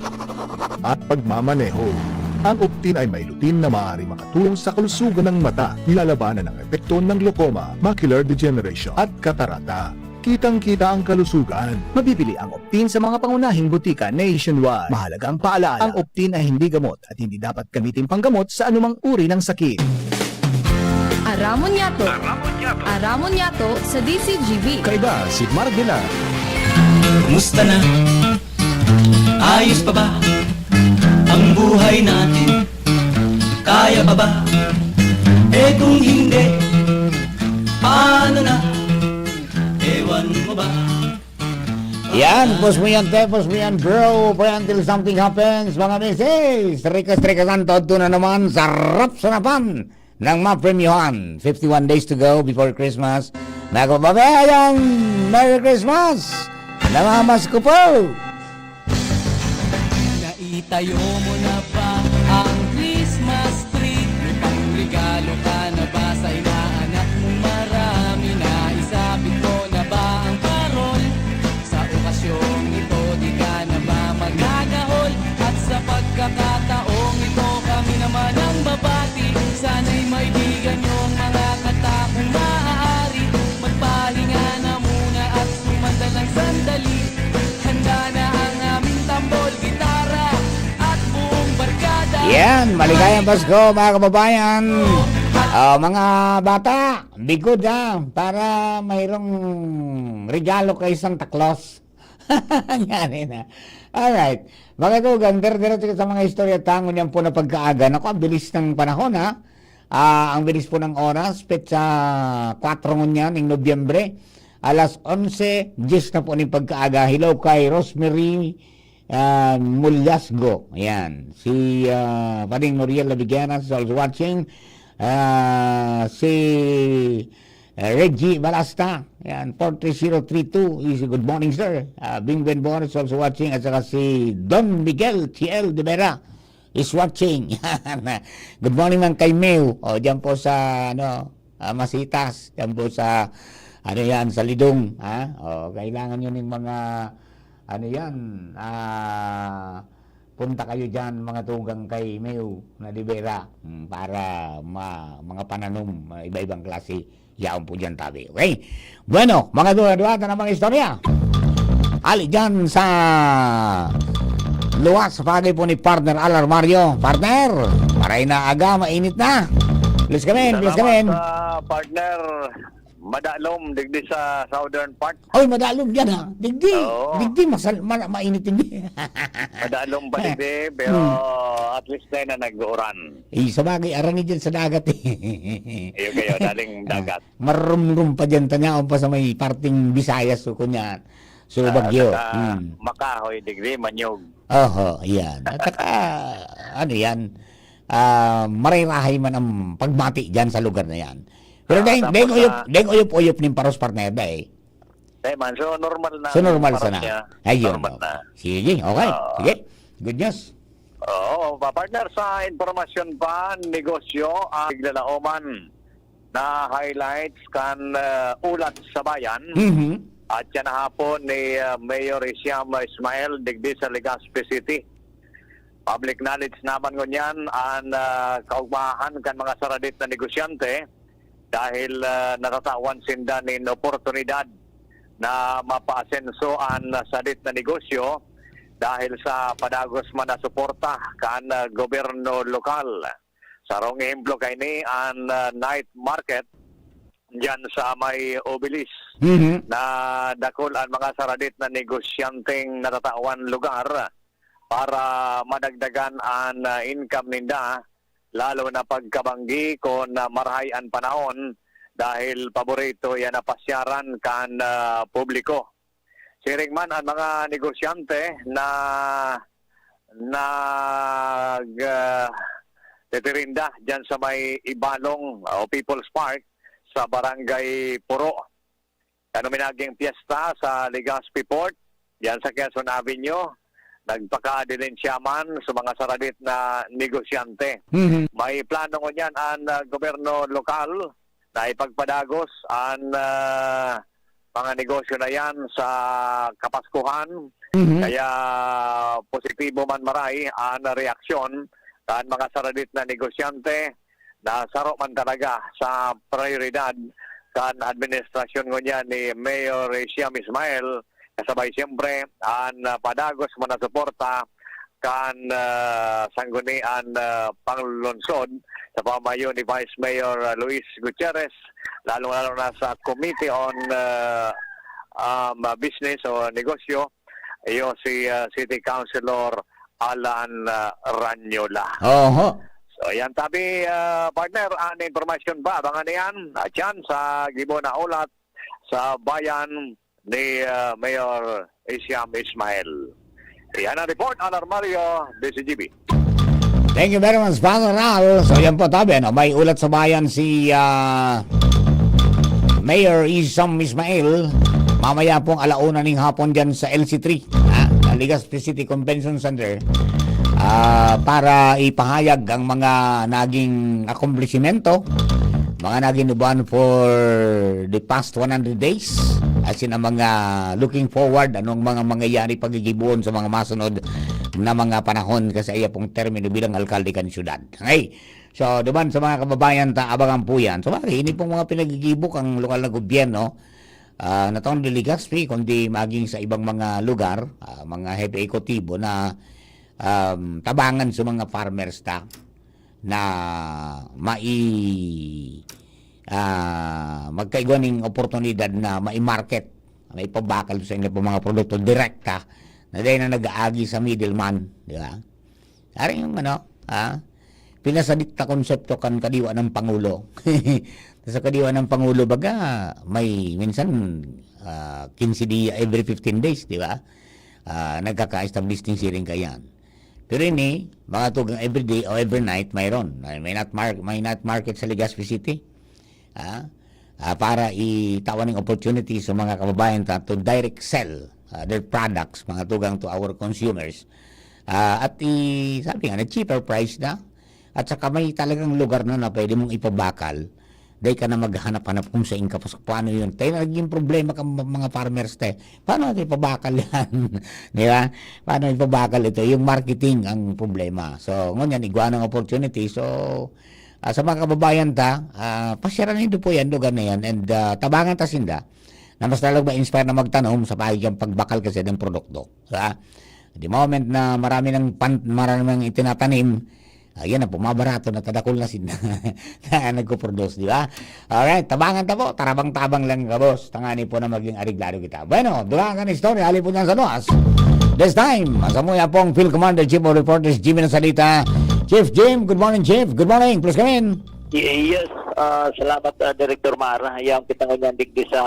at pagmamaneho. Ang Optin ay may lutein na maaaring makatulong sa kalusugan ng mata, nilalabanan ang epekto ng glaucoma, macular degeneration, at katarata. Kitang-kita ang kalusugan. Mabibili ang Optin sa mga pangunahing botika nationwide. Mahalagang paalala, ang Optin ay hindi gamot at hindi dapat gamitin panggamot sa anumang uri ng sakit. Aramon Yato. Aramon Yato. Aramon Yato sa D Z G B. Kaiba si Mark Dilar. Kumusta na? Ayos pa ba ang buhay natin? Kaya pa ba? Eh kung hindi, paano na? Ewan mo ba? Yan, pause mo yan, te, pause mo yan, bro. Pray until something happens, mga misis. Rikas-rikasan, todo na naman, sarap sa napan ng mapremyohan. Fifty-one days to go before Christmas. Mga kababayan, Merry Christmas! Namamas ko po! Naitayo mo na ba ang Christmas tree? May pangregalo ka na ba sa inaanak mong marami? Naisabit mo na ba ang parol? Sa okasyong ito, di ka na ba magagahol? At sa pagkakataong ito, kami naman ang babati. Sana'y maibigan niyong mga kanta kung maaari. Magpahinga na muna at sumandal ng sandali. Handa na ang aming tambol, gitara, at buong barkada. Yan, maligayang Pasko, mga kababayan. Ah, mga bata, be good, ha, para mayroong regalo kay Santa Claus. Nangyari na. Alright. Mga katugang, dire-diretso sa mga istorya tango niyan po na pagkaaga. Naku, ang bilis ng panahon, ha? Ah, ang bilis po ng oras, petsa kwatro ngunyan, ng Nobyembre. Alas onse, diyes na po ning pagkaaga. Hello kay Rosemary, ah, Mulyasgo. Ayan. Si, ah, Pading Noriel Labiganas is also watching. Ah, si, ah, Reggie Balasta. Ayan, four three zero three two. Is good morning, sir. Ah, Bing Ben Bono is also watching. At saka si Don Miguel T L de Vera is watching. Good morning man kay Meu. O, diyan po sa, ano, ah, Masitas. Diyan po sa, ano yan, sa Lidong. Ha? O, kailangan nyo ng mga, ano yan, ah, punta kayo diyan, mga tugang kay Meu na de Vera, mm, para ma-, mga pananom, mga iba-ibang klase. Yaon po diyan tabi. Okay? Bueno, mga duwa-duwa na mga istorya. Ali diyan sa luwas sa pagay po ni Partner Al Armario. Partner, maray na aga, mainit na. Please come in, please come in. Salamat, ah, partner. Madalom, digdi sa southern part. Oy, madalom diyan, ha? Digdi. Oo. Digdi, masal-, ma-, mainit digdi. Madalom pa digdi, pero Hmm. at least na na nag-uuran. Eh, sa bagay, arani diyan sa dagat, eh. Ayun kayo, daling Ah, dagat. marumrum pa diyan, tanyaon pa sa may parting Visayas, so, kunya, so, Ah, Baguio. saka Hmm. makahoy, digdi, manyog. Oho, yan. At saka, ano yan, ah, maray-rahay man ang pagmati dyan sa lugar na yan. Pero Ah, dahil, tapos, dahil uyop, ah, dahil uyop-uyop nin paros, partner, dahil. Dahil man, so normal na So, normal ang paros sana. niya. Ayun, Normal oh. na. Sige, okay. Ah. Sige. Good news. Oo, pa-, partner, sa impormasyon pa, negosyo, ah, naglalaoman na highlights kan, ah, Ulat sa Bayan. Mhm. At yan na hapon ni, ah, Mayor Isiam Ismail digdi sa Legazpi City. Public knowledge naman ngunyan an, ah, kaugmahan kan mga saradit na negosyante dahil, ah, natatawan sinda nin oportunidad na mapaasenso an sadit na negosyo dahil sa padagos man na suporta kan, ah, gobyerno lokal. Sarong ehemplo kaini an, ah, night market diyan sa may Obelis Mhm. na dakul an mga saradit na negosyanteng natatawan lugar para madagdagan an, ah, income ninda, lalo na pagkabanggi kun, ah, marahay an panahon dahil paborito yan na pasyaran kan, ah, publiko. Siring man an mga negosyante na nag, ah, titirinda diyan sa may Ibalong o People's Park sa Barangay Puro. Kan minaging piyesta sa Legazpi Port, diyan sa Quezon Avenue, nagpakadilensya man sa mga saradit na negosyante. Mhm. May plano ngunyan an, ah, gobyerno lokal na ipagpadagos an, ah, mga negosyo na yan sa Kapaskuhan. Mhm. Kaya positibo man maray an reaksyon kan mga saradit na negosyante na saro man talaga sa prioridad kan administrasyon ngunyan ni Mayor Siam Ismail, kasabay siyempre an, ah, padagos man na suporta kan, ah, Sangguniang, ah, Panlungsod sa pamayo ni Vice Mayor, ah, Luis Gutierrez, lalong-lalo na sa Committee on, ah, um, Business o Negosyo, iyo si, ah, City Councilor Alan, ah, Ranyola. Oho. So, yan tabi, ah, partner, ang impormasyon ba? Abangan niyan, ah, dyan sa gibo na Ulat sa Bayan ni, ah, Mayor Isiam Ismail. Yan ang report, Alar Mario, D C G B. Thank you very much, Father Al. So, yan po, tabi, ano, may Ulat sa Bayan si, ah, Mayor Isam Ismail. Mamaya pong alauna ning hapon dyan sa L C three, ha? Sa Legazpi City Convention Center. Ah, para ipahayag ang mga naging akomplishimento, mga naging uban for the past one hundred days. As in, ang mga looking forward, anong mga mangyayari pagigibohon sa mga masunod na mga panahon kasi iya pong termino bilang alkalde kan syudad. Okay. So, duman sa mga kababayan ta, abangan po yan. So, bagay, ini pong mga pinagigibo kan lokal na gobyerno, ah, not only Legazpi, kundi maging sa ibang mga lugar, ah, mga hepe ekutibo na, um, tabangan sa mga farmers ta na mai-, ah, magkaigwa ning oportunidad na mai-market, maipabakal sa inyo po mga produkto direkta na dahil na nag-aagi sa middleman, di ba? Ari yung ano, ah, pinasadit na konsepto kan kadiwa ng Pangulo. Sa kadiwa ng Pangulo, baga, may minsan, ah, quince dia every fifteen days, di ba? Ah, nagkaka-establish ning siring kayan. Pero ini, mga tugang everyday o every night, mayroon. May, may night mar-, may night market sa Legazpi City. Ah, ah, para itawan ng opportunity sa mga kababayan ta to direct sell, ah, their products, mga tugang to our consumers. Ah, at i-, sabi nga, na cheaper price na. At saka may talagang lugar na, na pwede mong ipabakal. Dahil ka na maghanap-hanap kung saan ka, pas-, paano yun. Tayo na naging problema ka mga farmers, te. Paano natin ipabakal yan? Di ba? Paano ipabakal ito? Yung marketing ang problema. So, ngunyan, igwa ng opportunity. So, ah, sa mga kababayan ta, ah, pasyaran nindo po yan, lugar na yan. And, ah, tabangan ta sinda na mas lalong ma-inspire na magtanom sa pagiging pagbakal kasi ng produkto. Sa the moment na marami ng pan-, marami ng itinatanim, ayan na po, mabarato na, tadakul na sinda na nagpo-produce, di ba? Alright, tabangan ta po, tarabang-tabang lang, kabos. Tangani po na maging ariglado kita. Bueno, dulang kan istorya, hali po niyan sa luwas. This time, asa mo yan pong Field Commander, Chief of Reporters, Jimmy Nasalita. Chief Jim, good morning, Chief. Good morning, please come in. Y-, yes, ah, salamat, ah, Director Mar. Yang kita ngunyan digdi sa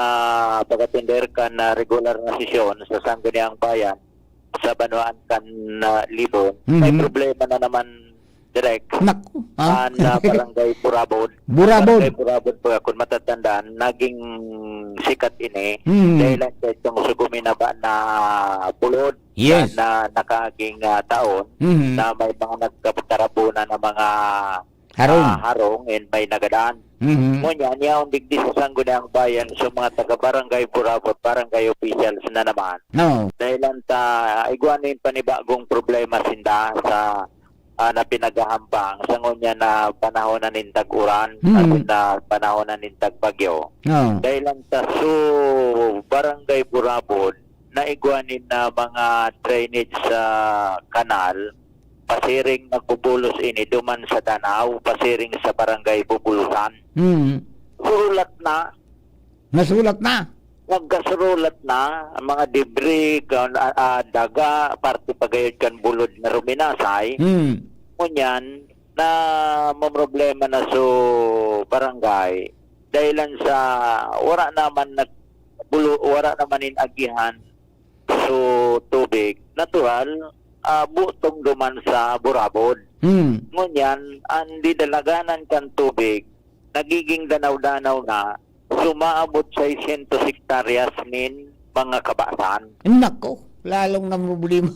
pag-atender kan, ah, regular na sesyon sa Sangguniang Bayan. sa banwaan kan, ah, Libon. Mhm. May problema na naman, Direk. Naku, ah. An, ah, Barangay Burabod. Burabod. Barangay Burabod po, kung matatandaan, naging sikat ini Mhm. dahil lang sa itong suguminaba na bulod Yes. na, na nakaaging, ah, taon Mhm. na may mga nagkatarabunan na mga Harong. ah, harong and may nagadan. Mhm. Ngunyan, yaon digdi sa Sangguniang Bayan, sa mga taga-barangay Burabot, barangay officials na naman. No. Dahil lang ta, igwa nin panibagong problema sinda sa, ah, na pinaghahambang sa ngunyan na panahon na nin tag-uran, Mhm. at na panahon na nin tag-bagyo. No. Dahil lang ta, so, barangay Burabod, na igwa nin na mga drainage sa kanal, pasiring nagbubulos ini duman sa Danao, pasiring sa Barangay Bubulusan. Hmm. Surulat na. Nasulat na? Nagkasurulat na ang mga debris, kan-, ah, ah, daga, parte pa gayod kan bulod na ruminasay. Hmm. Ngunyan, na mamroblema na so barangay, dahilan sa wara naman nag-, bulo-, wara naman nin agihan so tubig, natural, ah, butong duman sa Burabod. Hmm. Ngunyan, an didalaganan kan tubig, nagiging danaw-danaw na, sumaabot seiscientos hektaryas nin mga kabasan. Nako, lalong namroblema.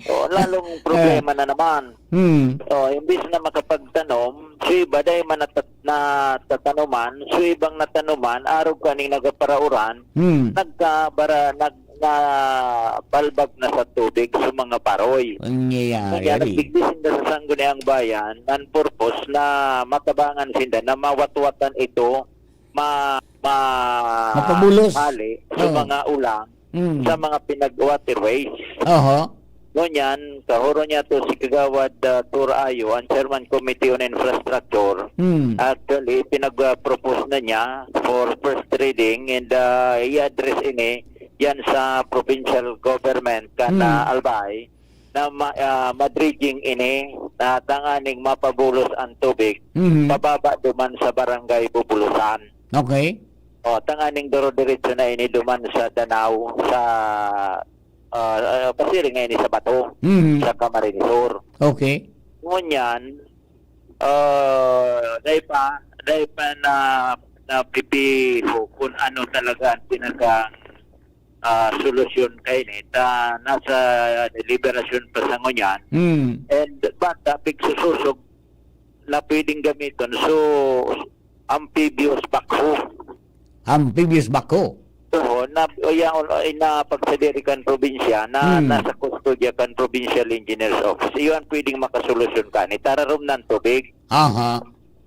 O, lalong problema na naman. Hmm. O, imbis na makapagtanom, so iba dahil man natat-, natatanuman, so ibang natanuman, arog kaning nagaparauran, Hmm. nagkabara-, nag-, nabalbag na sa tubig sa mga paroy. Ang nangyayari. Kaya nagdigdi sinda sa Sangguniang Bayan, ang purpose na matabangan sinda na mawatwatan ito, ma-, ma-, Mapabulos. mali sa Oo. mga ulang, Mm. sa mga pinag-waterways. Oho. Ngunyan, kahuro niya to si Kagawad, ah, Tur Ayo, ang Chairman Committee on Infrastructure. Mm. Actually, pinag-propose na niya for first reading and, ah, i-address ini yan sa provincial government kan, Mm. ah, Albay na ma-, ah, ma-dredging ini na tanganing mapabulos ang tubig Mhm. pababa duman sa Barangay Bubulusan. Okay. O, tanganing doro-diretso na ini duman sa Danao, sa, ah, ah, pasiring na ini sa Bato, Mhm. sa Camarines Sur. Okay. Ngunyan, ah, dai pa, dai pa na, napipiho kung ano talaga ang pinaka, ah, solusyon kaini. Ta, nasa deliberasyon pa sa ngunyan. Mm. And bata, pigsusosog na pwedeng gamiton. So, amphibious backhoe. Amphibious backhoe. Oo, na, o yaon, ay napagsadiri kan probinsya na Hmm. nasa kustodya kan Provincial Engineer's Office. Iyon pwedeng makasolusyon kani. Tararom ng tubig. Aha.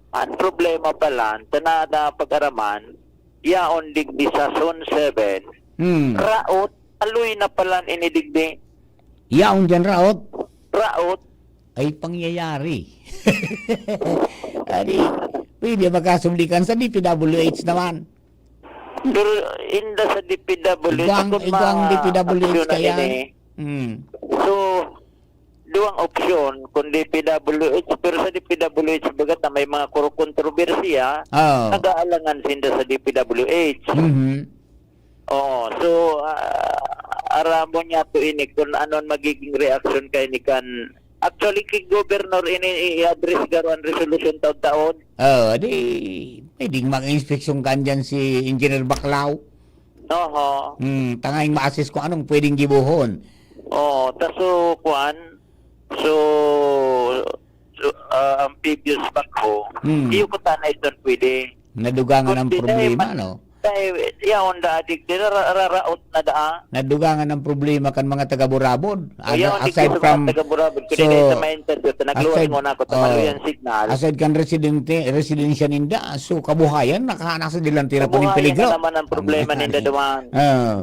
Ang problema pala, ta na, na pag-araman, yaon digdi sa Zone seven, Hmm. raot, aloy na pala ini digdi. Yaon dyan, raot? Raot. Ay, pangyayari. Ari, pwede makasubli kan sa D P W H naman. Pero inda sa D P W H, Igwang, kung igwang ma-, D P W H aksyonan kaya? ini. Hmm. So, duwang opsyon, kung D P W H, pero sa D P W H, bagat na may mga kuro-, kontrobersiya, Oo. nag-aalangan sinda sa D P W H. Mhm. Oo, so, ah, aramon niya to ini kung ano ang magiging reaksyon kaini kan, actually, kay Governor ini i-address garo ang resolusyon taon-taon. Oo, di, pwedeng mag-inspeksyon kan dyan si Engineer Baclao. Oho. Hmm, tanganing ma-assess kung anong pwedeng gibohon. Oo, ta so, kuan, so, so, ah, amphibious backhoe, Hmm. iyo ko ta na ito pwede. Nadugangan ang Kundi problema, dahil no? Dahil, yaon da, adik, di, ra-, ra-, raot na da, ah. Nadugangan ang problema kan mga taga-Burabod. O, yaon, Aga-, adik aside sa mga from, taga-Burabod, kundi so, dahil sa may interview, ta nagluwas aside, muna ako, ta oh, maluya ang signal. Aside kan residente, residensya ninda, so, kabuhayan, nakahanak sa delantera pa ning Kabuhayan peligro. na naman ang problema Ang ninda duman. Oh.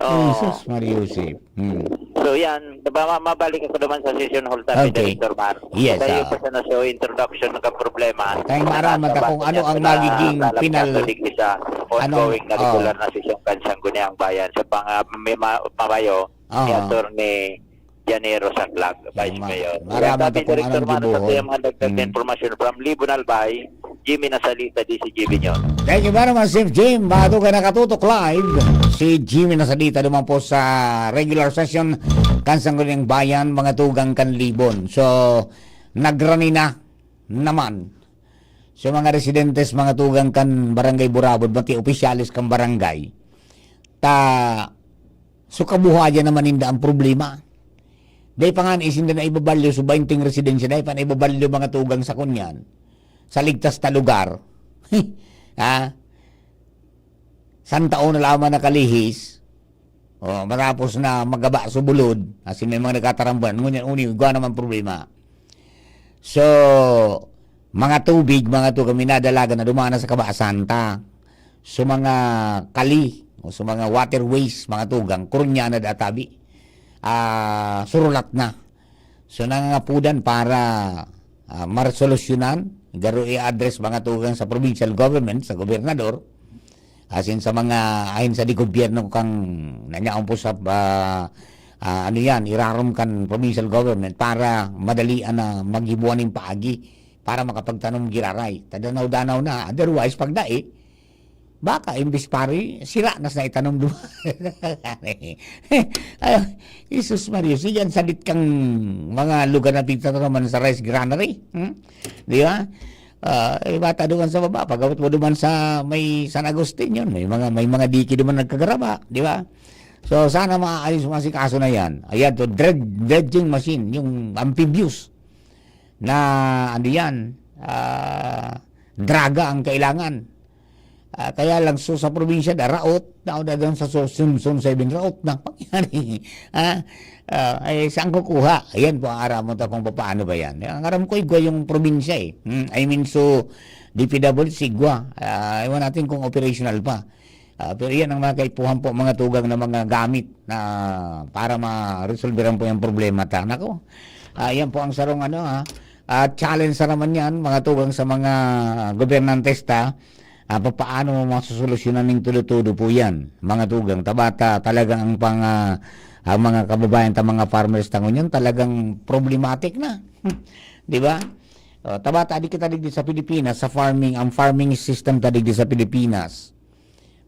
Oh. Jesus, Maria Joseph. Hmm. So, yan. Diba, ma-, mabalik ako naman sa session hall, sabi Okay. ni Director Mar. Yes, Tayo ah. pa sa naso introduction ng problema. Kaya maramat Nasa ako kung bago ano niya ang sa magiging lalabas final, sa digdi sa ano, ongoing na oh. regular na sesyon kan Sangguniang Bayan sa pang-, ah, may ma-, pamayo ni Ah. Attorney Janero Saclag, Vice Yan, ma-, Mayor. maramat Yan, sabi ako kung Director anong Mar, sa gibohon. tuyang mga dagdag na Hmm. impormasyon from Libon Albay, Jimmy Nasalita, D C G B News. Thank you very much, Sir Jim. Bago ka nakatutok live, si Jimmy Nasalita naman po sa regular session kan Sangguniang Bayan, mga tugang kan Libon. So, nagrani na naman. So, mga residentes, mga tugang kan Barangay Burabod, pati opisyales kan barangay. Ta, so kabuhayan naman ninda ang problema. Dai pa nga isinda na ibabalyo, so bainting residensya, dai pa na ibabalyo mga tugang sa kunyan. Sa ligtas na lugar. Ha? Santa na lamang nakalihis. O, matapos na magaba sa bulod, asin may mga nagkatarambulan, ngunyan uni, igwa naman problema. So, mga tubig, mga tubig, minadalagan na dumaan na sa kabaasan ta. So, mga kali, o sa mga waterways, mga tugang, kurunyan na databi. Ah, surulat na. So, nangangapudan para ah, maresolusyonan, garo i-address mga tugang sa provincial government, sa gobernador, asin sa mga ahensya de gobyerno kang nanyaon po sa ah, ah, ano yan, irarom kan provincial government para madalian na maghibuan ning paagi para makapagtanom giraray. Tadanaw-danaw na, otherwise, pag dai, baka imbis pari, sira na sa itanom duman. Ay, Jesus Maria, sige, ang sadit kang mga lugar na pigtatanaman sa rice granary. Hmm? Di ba? Ah, eh, bata duman sa baba, pag-abot mo duman sa may San Agustin yun, may mga, may mga diki duman nagkagaraba, di ba? So, sana maayos mo si kaso na yan. Ayan to, dredge, dredging machine, yung amphibious na, ano yan, ah, draga ang kailangan. Ah, kaya lang, so, sa probinsya, da, raot, na, da, sa so, sun, sun, seven, raot na pangyari. Ah, ah, ay, saan kukuha? Ayan po ang aram mo ta kung paano ba yan. Ang aram ko, igwa yung probinsya eh. Hmm, I mean, so, D P W H, igwa. Ah, iwan natin kung operational pa. Ah, pero yan ang mga kaipuhan po, mga tugang na mga gamit na para ma-resolveran po yung problema ta. Nako, ah, yan po ang sarong ano, ah, ah, challenge sa naman yan, mga tugang sa mga gobernantes ta. Ah, papaano mo masusolusyonan ning todo-todo po yan, mga tugang? Tabata talagang ang pang, ah, ang mga kababayan ta, mga farmers ta ngunyan, talagang problematic na. Di ba? O, tabata, di kita digdi sa Pilipinas, sa farming, ang farming system ta digdi sa Pilipinas.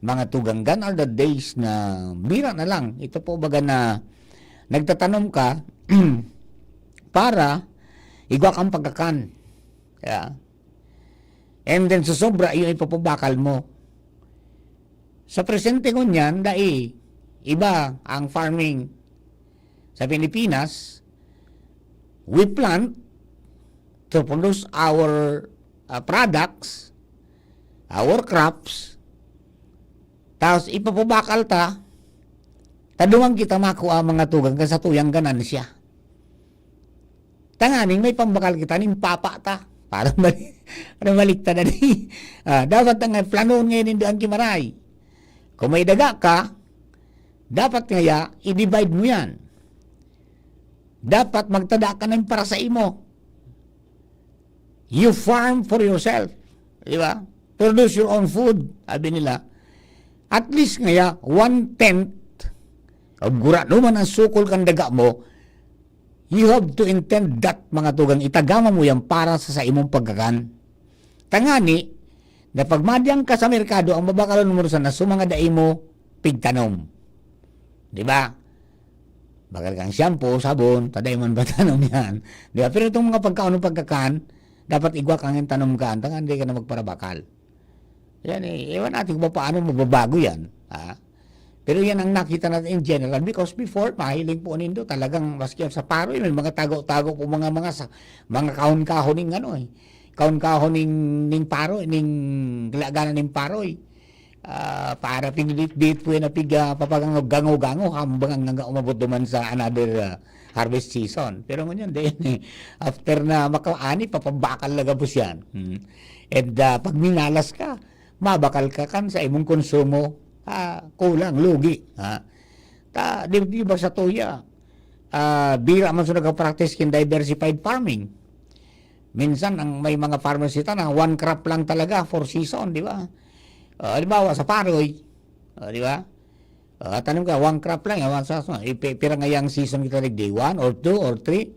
Mga tugang, gone are the days na bira na lang. Ito po baga na nagtatanom ka para igwa kang pagkakan. Yeah. And then, sa sobra, yung ipapabakal mo. Sa presente ngunyan, dai, iba ang farming sa Pilipinas. We plant to produce our uh, products, our crops, tapos ipapabakal ta, taduman kita makua mga tugang kan satuyang ganansya. Tanganing may pambakal kita ning papa ta. Parang mali, parang baliktad na di. Ah, dapat nga, planon ngayon nindo ang kimaray. Kung may daga ka, dapat ngaya, i-divide mo yan. Dapat magtada ka ng para sa imo. You farm for yourself. Di ba? Produce your own food, sabi nila. At least ngaya, one-tenth of gurano man ang sukol kan daga mo, you have to intend that, mga tugang, itagama mo yan para sa, sa imong pagkakan. Tangani, na pag madiyan ka sa merkado, ang babakalon mo sa naso mga dai mo pigtanom. Di ba? Bakal kang shampoo, sabon, taday man ba tanom yan? Di ba? Pero itong mga pagkaon ng pagkakan, dapat igwa kang tanom ka, antang hindi ka na magparabakal. Yan eh, ewan natin kung paano mababago yan. Ha? Pero yan ang nakita natin in general, because before, mahiling po nindo, talagang maski sa paroy, may mga tago-tago po mga, mga, sa, mga kahon-kahon ning ano eh. Kahon-kahon ning, ning paroy, ning laganan ning paroy. Ah, para pinilitbit po yan na piga papagango-gango hambang nga umabot duman sa another ah, harvest season. Pero ngunyan din, after na makaani, papabakal na gabos yan. Hmm. And ah, pag minalas ka, mabakal ka kan sa imong konsumo, ah, kulang, lugi. Ha? Ta, di, di ba sa tuya, ah, bira man sa nagka-practice kin diversified farming. Minsan, ang may mga farmers kita na one crop lang talaga for season, di ba? Ah, halimbawa, sa paroy, ah, di ba? Ah, tanom ka, one crop lang, one season. Ipi-, pira nga yang season kita digdi? One or two or three?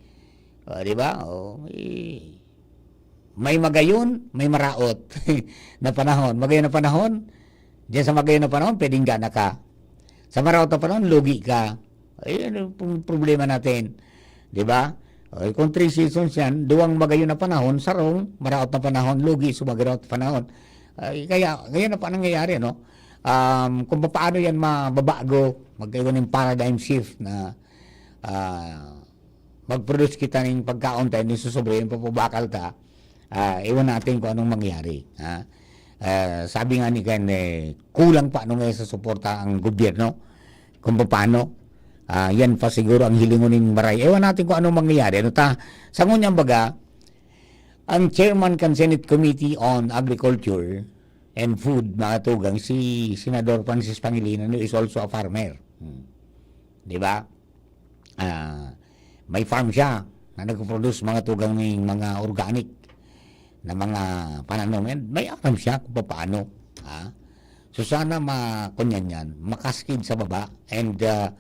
Ah, di ba? O, eh, May magayon, may maraot na panahon. Magayon na panahon, diyan sa magayon na panahon, pwedeng gana ka. Sa maraot na panahon, lugi ka. Ayun ang pong problema natin. Di ba? O, kung three seasons yan, duwang magayon na panahon, sarong maraot na panahon, lugi sa maraot na panahon. Ay, kaya, ngayon na pa nangyayari, no? Um, kung paano yan mababago, magkaroon ng paradigm shift na ah, mag-produce kita ning pagkaon ta, nin susobra, yung papabakal ta, ah, iwan natin kung anong mangyari, ha? Ah, sabi nga ni Ken, eh, kulang pa ano ngayon sa suporta ang gobyerno, kung paano. Ah, yan pa siguro ang hilingon ning maray. Ewan natin kung anong mangyayari. Ano ta, sa ngunyan baga, ang chairman kan Senate Committee on Agriculture and Food, mga tugang, si Senador Francis Pangilinan, who is also a farmer. Hmm. Di ba? Ah, may farm siya na nagpo-produce, mga tugang, ning mga organic na mga pananom. And may aram siya kung paano. Ha? So sana ma-, kunyan yan, makaskid sa baba and, ah,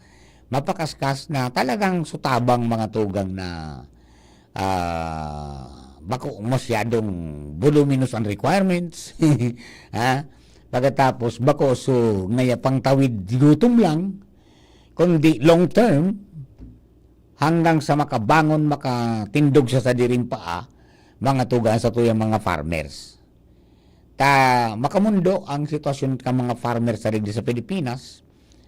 mapakaskas na talagang sutabang, mga tugang, na, ah, bako masyadong voluminous ang requirements. Ha? Pagkatapos, bako so ngaya pangtawid gutom lang, kundi long term, hanggang sa makabangon, makatindog sa sadiring paa, mga tugang, sa tuyang mga farmers. Ta, makamundo ang sitwasyon kan mga farmers sa digdi sa Pilipinas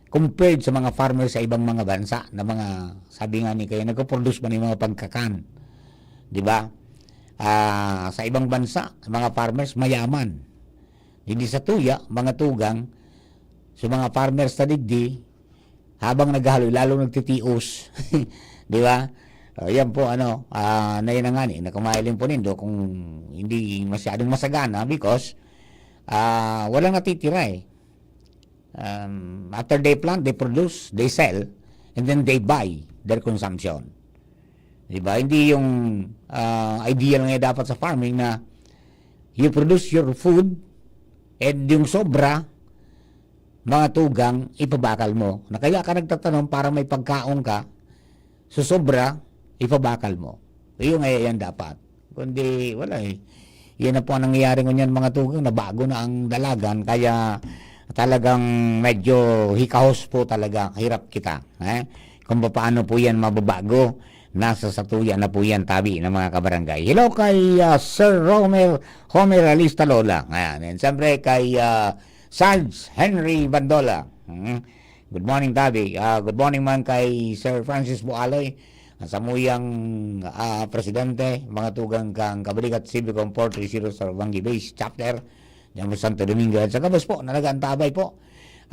compared sa mga farmers sa ibang mga bansa na mga, sabi nga ni Ken, nagpo-produce man yung mga pagkakan. Di ba? Ah, sa ibang bansa, mga farmers mayaman. Digdi sa tuya, mga tugang, sa mga farmers sa digdi, habang naghahaloy, lalong nagtitios. Di ba? O, yan po, ano, ah, na yun na nga ni, na kung mahiling po nindo, kung hindi masyadong masagana, because, ah, walang natitira eh. Um, after they plant, they produce, they sell, and then they buy their consumption. Di ba? Hindi yung, ah, ideal nga dapat sa farming na you produce your food and yung sobra, mga tugang, ipabakal mo. Na kaya ka nagtatanom para may pagkaon ka, so sobra, ipabakal mo. Iyo nga yan dapat. Kundi, wala eh. Yan na po ang nangyayari ngunyan, mga tugang, na bago na ang dalagan, kaya talagang medyo hikahos po talaga, hirap kita. Eh? Kung paano po yan mababago, nasa satuya na po yan, tabi ng mga kabarangay. Hello kay, ah, Sir Romer, Homer Alista Lola. Ayan. And siyempre kay, ah, Sarge Henry Bandola. Hmm. Good morning, tabi. Ah, good morning man kay Sir Francis Bualoy, ang samuyang, ah, presidente, mga tugang kang Kabalikat Civicom four three zero Sarbangi Base Chapter, diyan po Santo Domingo. At sa gabos po, na nag-aantabay po,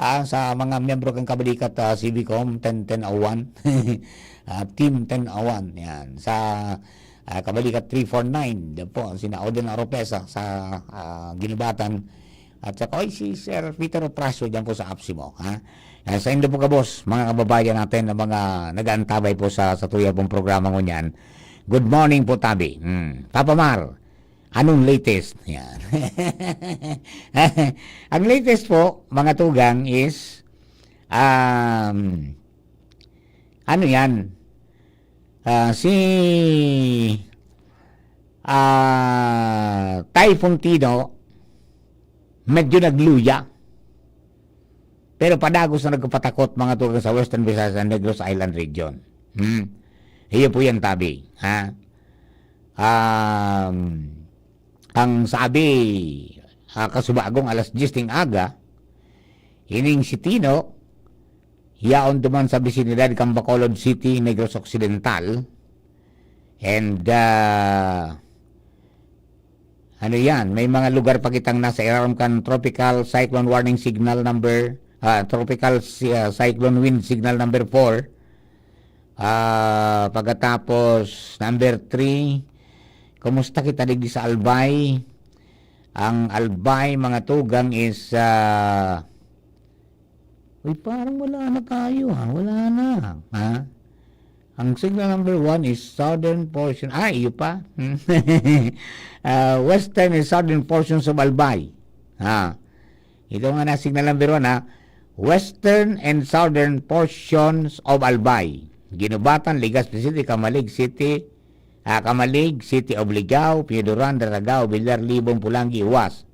ah, sa mga miyembro kang Kabalikat, ah, Civicom ten ten oh one, ah, Team ten oh one, yan. Sa, ah, Kabalikat three four nine, diyan po, sina Odin Oropesa sa, ah, Ginubatan. At saka, oy, si Sir Peter Oprasio diyan po sa Apsimo, ha? Ah, sa indo po gabos, mga kababayan natin na mga nag-aantabay po sa, sa tuya pong programa ngunyan. Good morning po, tabi. Hmm. Papa Mar, anong latest? Yan. Ang latest po, mga tugang, is, um, ano yan? Ah, si, ah, Typhoon Tino, medyo nagluya. Pero padagos na nagpapatakot, mga tugang, sa Western Visayas and Negros Island region. Hmm. Iyo po yan, tabi. Ha? Um, ang sabi, ah, kasubagong alas diyes ning aga, ining si Tino, yaon duman sa bisinidad kan Bacolod City, Negros Occidental. And, ah, ano yan, may mga lugar pa kitang nasa irarom kan Tropical Cyclone Warning Signal number, ah, Tropical si-, ah, Cyclone Wind Signal number four. Ah, pagkatapos, number three, kumusta kita digdi sa Albay? Ang Albay, mga tugang, is, ah, uy, parang wala na tayo, ha? Wala na, ha? Ang signal number one is southern portion. Ah, iyo pa. Ah, western and southern portions of Albay. Ha? Ito nga na signal number one, ha? Western and southern portions of Albay. Ginubatan, Legazpi City, Camalig City, ah, Camalig, City of Ligao, Pioduran, Daragao, Villar, Libon, Pulangi, Uwas.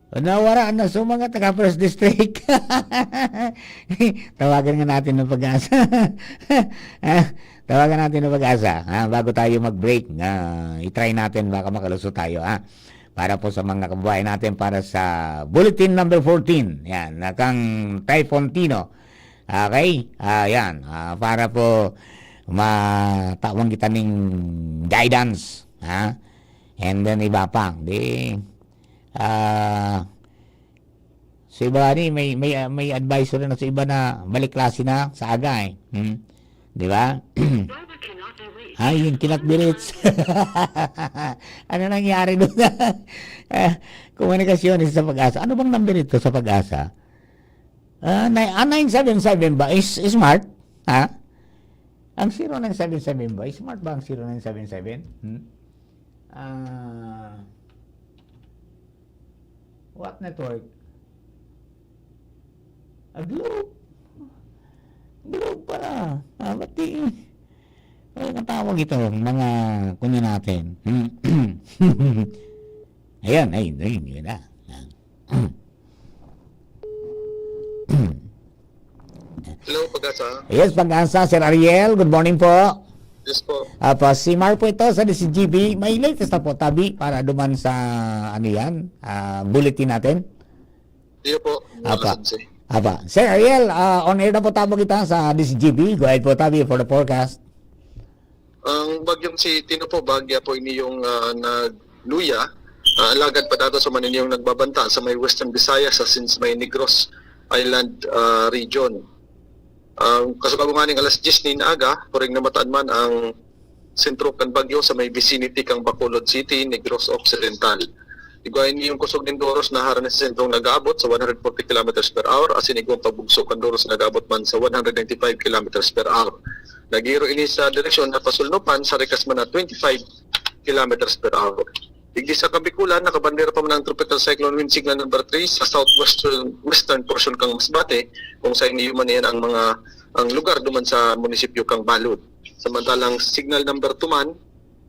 Nawara na sa mga taga First District. Tawagan nga natin ng Pag-asa. Ah, tawagan natin ng Pag-asa, ha, bago tayo mag-break. Ah, i-try natin, baka makalusot tayo, ha. Para po sa mga kababayan natin, para sa bulletin number fourteen. Yan, na kang Typhoon Tino. Okay? Ah, yan. Ah, para po matawan kita ning guidance, ha? And then iba pa. Di, ah, sa iba ni, may, may, ah, may advisory na sa iba na balik klase na sa aga, eh. Hmm? Di ba? Ay, yun, cannot be reached. Ano nangyari doon? Ah, komunikasyon sa Pag-asa. Ano bang number ito sa Pag-asa? Ah, nine, ah, nine seven seven ba? Is, is smart? Ha? Ang zero nine seven seven ba? Is smart ba ang zero nine seven seven? Hmm? Ah, what network? A Globe. Globe pala. Ah, ba't di, ano ang tawag ito? Mga kunya natin. Ayan, ayun, ayun, yun na. Hello, Pag-asa. Yes, Pag-asa, Sir Ariel, good morning po. Yes po. Apa, si Mar po ito sa D C G B. May latest na po, tabi, para duman sa, ano yan, ah, bulletin natin? Iyo po, Apa. Sensei. Apa. Sir Ariel, ah, on air na po tamo kita sa D C G B. Go ahead po, tabi, for the forecast. Ang bagyong si Tino po, bahagya po ini yung, ah, nagluya. Ah, alagad padato sa man ini yung nagbabanta sa may Western Visayas, sa since may Negros Island, ah, region. Ang kasubag nganing alas diyes nin aga, kuring namataan man ang sentro kan bagyo sa may vicinity kang Bacolod City, Negros Occidental. Igwa ini yung kusog nin doros na harani sa sentrong nag-aabot sa one hundred forty kilometers per hour, asin igwang pagbugso kan doros nag-aabot man sa one hundred ninety-five kilometers per hour. Naghihiro ini sa direksyon na pasulnupan sa rikas man na twenty-five kilometers per hour. Digdi sa Kabikulan, nakabandera pa man ang Tropical Cyclone Wind Signal number three sa southwestern, western portion kang Masbate, kung sa iniuman niyan ang mga, ang lugar duman sa munisipyo kang Balud. Samantalang Signal number two man,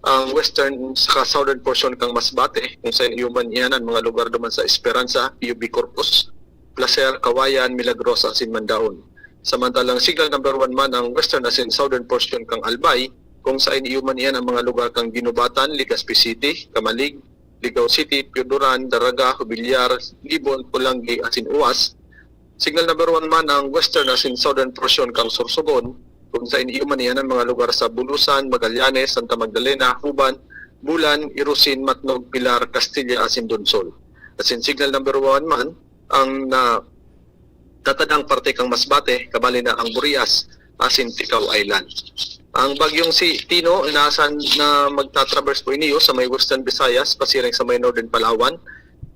ang western saka southern portion kang Masbate, kung sa iniuman niyan ang mga lugar duman sa Esperanza, P U B Corpus, Placer, Kawayan, Milagrosa, asin Mandaon. Samantalang Signal number one man ang western asin southern portion kang Albay, kung sa iniuman iyan ang mga lugar kang Guinobatan, Legazpi City, Camalig, Ligao City, Pioduran, Daraga, Jubillar, Libon, Polangui, asin Uwas. Signal number one man ang western asin southern portion kang Sorsogon, kung sa iniuman iyan ang mga lugar sa Bulusan, Magallanes, Santa Magdalena, Juban, Bulan, Irosin, Matnog, Pilar, Castilla, asin Donsol. Asin signal number one man ang na tatadang parte kang Masbate, kabali na ang Burias, asin Ticao Island. Ang bagyong si Tino, inaasahan na magta-traverse po iniyo sa may Western Visayas, pasiring sa may Northern Palawan.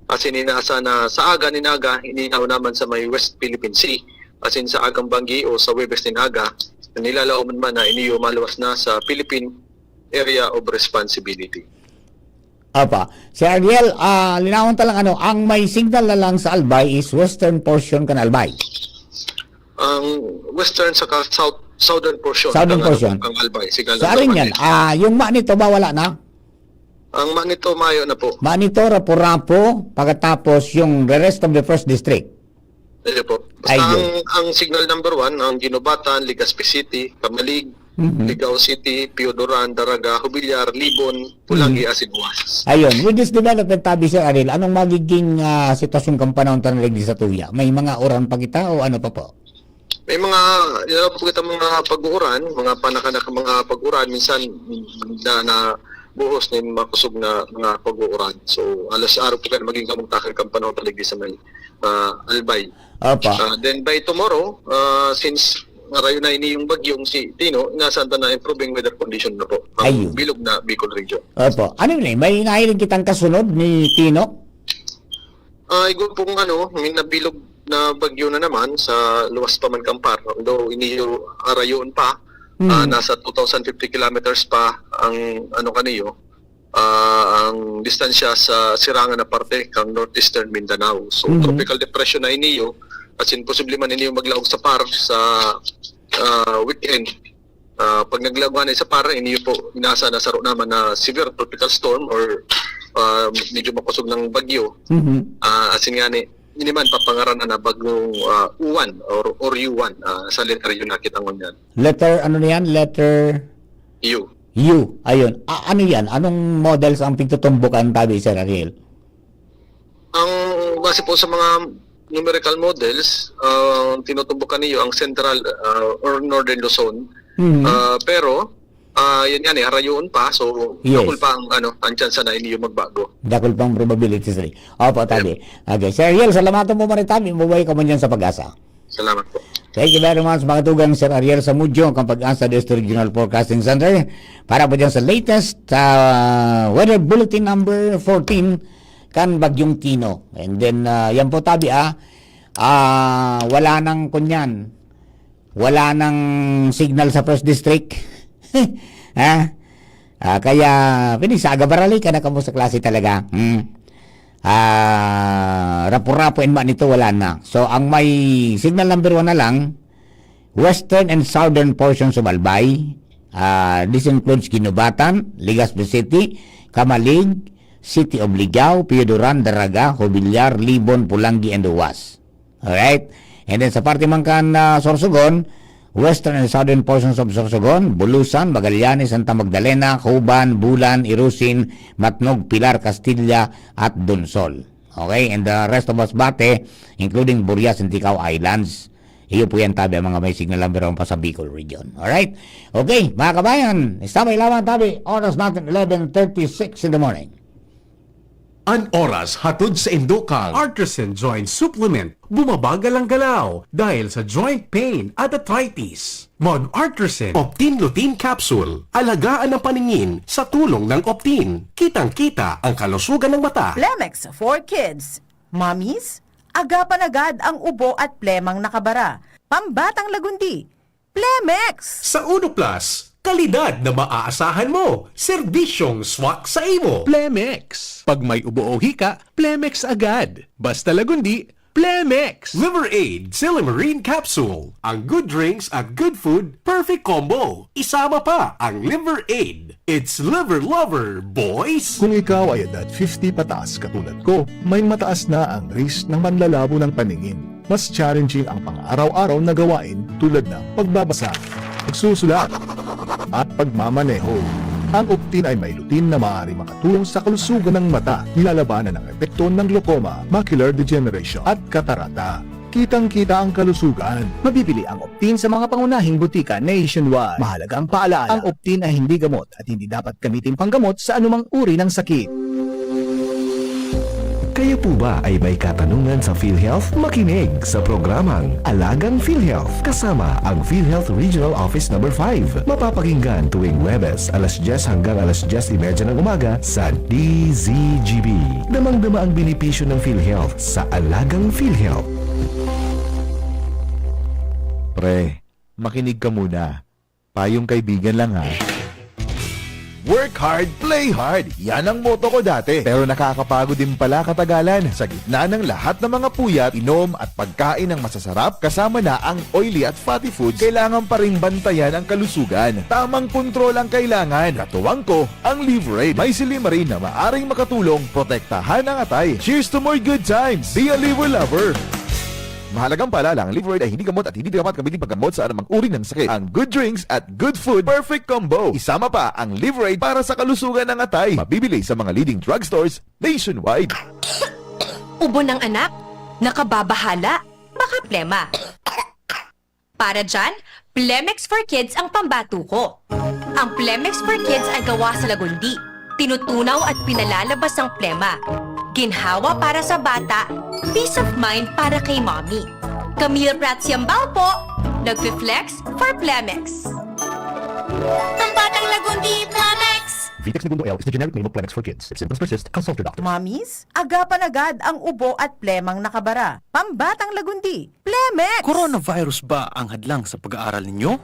Asin inaasahan na sa aga nin aga, ininaw naman sa may West Philippine Sea. Asin sa agang banggi o sa Webes nin aga, nilalaom man na iniyo maluwas na sa Philippine Area of Responsibility. Apa. Sir Ariel, ah, linawon ta lang, ano, ang may signal na lang sa Albay is western portion kan Albay. Ang western saka south, southern portion Southern ng, ano, portion. Kang Albay, signal Sa number arin one yan, is ah, yung Manitoba wala na? Ang Manito, mayo na po. Manito, Rapu-Rapu, pagkatapos yung the rest of the first district. Ayun po. Basta Ayun. ang, ang signal number one, ang Guinobatan, Legazpi City, Camalig, Mhm. Ligao City, Pioduran, Daraga, Jubillar, Libon, Polangui, Mhm. asin Uwas. Ayun, with this development, tabi, Sir Ariel, anong magiging, ah, sitwasyon kan panahon ta na digdi sa tuya? May mga uran pa kita o ano pa po? May mga, yun po kita mga pag-uuran, mga panakanak mga pag-uuran, minsan na, na buhos na yung mga kusog na mga pag-uuran. So, alas araw po kayo maging kamugtakan kan panahon ta digdi sa may, ah, Albay. Opo. Ah, then by tomorrow, ah, since marayo na ini yung bagyong si Tino, inasahan ta na improving weather condition na po. Ang Ayun. bilog na Bicol region. Opo. Ano yun eh? May nahiling kitang kasunod ni Tino? Ah, igwa pong ano, may nabilog na bagyo na naman sa luwas pa man kan Par. Although iniyo arayon pa, Mm. ah, nasa two thousand fifty kilometers pa ang ano kaniyo, ah, ang distansya sa sirangan na parte kang northeastern Mindanao. So, Mhm. tropical depression na iniyo, as in, posible man iniyo maglaog sa Par sa, ah, weekend. Ah, pag naglagwa na isa para, ini po inasa na saro naman na severe tropical storm or, ah, medyo makosog ng bagyo. Mhm. Ah, asin ngani, ini man papangaranan na bagyong, ah, Uwan or, or Yuan, ah, sa letter U na kita ngunyan. Letter, ano na yan? Letter U. U. Ayun. A-, ano yan? Anong models ang pigtutumbukan tabi, Sir Ariel? Ang base po sa mga numerical models, ah, tinutumbukan niyo ang Central, ah, or Northern Luzon. Mhm. Ah, pero, ah, yan yan eh, harayoon pa. So, Yes. dakul pa ang, ano, ang tsansa na iniyo magbago. Dakul pang probabilities rin. Opo, Yep. tabi. Okay, Sir Ariel, salamatan po, maritabi. Mabuhay ka man dyan sa Pag-asa. Salamat po. Thank you very much, mga tugang, Sir Ariel Samudyo, kan Pag-asa District Regional Forecasting Center. Para po dyan sa latest, ah, weather bulletin number fourteen, kan Bagyong Tino. And then, ah, yan po, tabi, ah, ah, wala nang kunyan. Wala nang signal sa First District. Ha? Ah, kaya, pwede sa aga, barali ka na kamo sa klase talaga. Hmm. Ah, rapo-rapo and manito, wala na. So, ang may signal number one na lang, western and southern portions of Albay. Ah, this includes Guinobatan, Legazpi City, Camalig, City of Ligao, Pio Duran, Daraga, Jobillar, Libon, Polangui, and Roxas. Alright? And then sa parte man kan, ah, Sorsogon, western and southern portions of Sorsogon, Bulusan, Magallanes, Santa Magdalena, Juban, Bulan, Irusin, Matnog, Pilar, Castilla, at Donsol. Okay? And the rest of Masbate, including Burias and Ticao Islands. Iyo po yan, tabi, ang mga may signal number one pa sa Bicol region. Alright? Okay, mga kabayan, isabay lamang, tabi, oras natin, eleven thirty-six in the morning. An oras hatod sa indokang Artisan Joint Supplement. Bumabagal ang galaw dahil sa joint pain at arthritis. Mon Artisan Optin Lutein Capsule. Alagaan ang paningin sa tulong ng Optin. Kitang-kita ang kalusugan ng mata. Plemex for Kids. Mommies, agapan agad ang ubo at plemang nakabara. Pambatang lagundi. Plemex! Sa Uno Plus, kalidad na maaasahan mo, serbisyong swak sa imo. Plemex. Pag may ubo o hika, Plemex agad. Basta lagundi, Plemex! Liver Aid Silymarin Capsule. Ang good drinks at good food, perfect combo. Isama pa ang Liver Aid. It's Liver Lover, boys! Kung ikaw ay edad fifty pataas katulad ko, may mataas na ang risk ng panlalabo ng paningin. Mas challenging ang pang-araw-araw na gawain tulad ng pagbabasa, pagsusulat, at pagmamaneho. Ang Optin ay may lutein na maaari makatulong sa kalusugan ng mata, nilalabanan ang epekto ng glaucoma, macular degeneration, at katarata. Kitang-kita ang kalusugan. Mabibili ang Optin sa mga pangunahing butika nationwide. Mahalaga ang paalaala, ang Optin ay hindi gamot at hindi dapat gamitin panggamot sa anumang uri ng sakit. Kayo po ba ay may katanungan sa PhilHealth? Makinig sa programang Alagang PhilHealth kasama ang PhilHealth Regional Office Number five. Mapapakinggan tuwing Huwebes, alas dyes hanggang alas dyes y media ng umaga sa D Z G B. Damang-dama ang benepisyo ng PhilHealth sa Alagang PhilHealth. Pre, makinig ka muna. Payong kaibigan lang, ha. Work hard, play hard. Yan ang motto ko dati. Pero nakakapagod din pala katagalan. Sa gitna ng lahat ng mga puyat, inom at pagkain ng masasarap, kasama na ang oily at fatty foods, kailangan pa ring bantayan ang kalusugan. Tamang kontrol ang kailangan. Katuwang ko, ang Liver Aid. May silymarin na maaring makatulong protektahan ang atay. Cheers to more good times! Be a Liver Lover! Mahalagang paalala, ang Liver Aid ay hindi gamot at hindi dapat gamitin paggamot sa anumang uri ng sakit. Ang good drinks at good food, perfect combo. Isama pa ang Liver Aid para sa kalusugan ng atay. Mabibili sa mga leading drugstores nationwide. Ubo ng anak? Nakababahala? Baka plema. Para dyan, Plemex for Kids ang pambato ko. Ang Plemex for Kids ay gawa sa lagundi. Tinutunaw at pinalalabas ang plema. Ginhawa para sa bata, peace of mind para kay mommy. Camille Prats Yambao po, nagfi-flex for Plemex. Pambatang lagundi, Plemex! Vitex Negundo L is the generic name of Plemex for Kids. If symptoms persist, consult your doctor. Mommies, agapan agad ang ubo at plemang nakabara. Pambatang lagundi, Plemex! Coronavirus ba ang hadlang sa pag-aaral ninyo?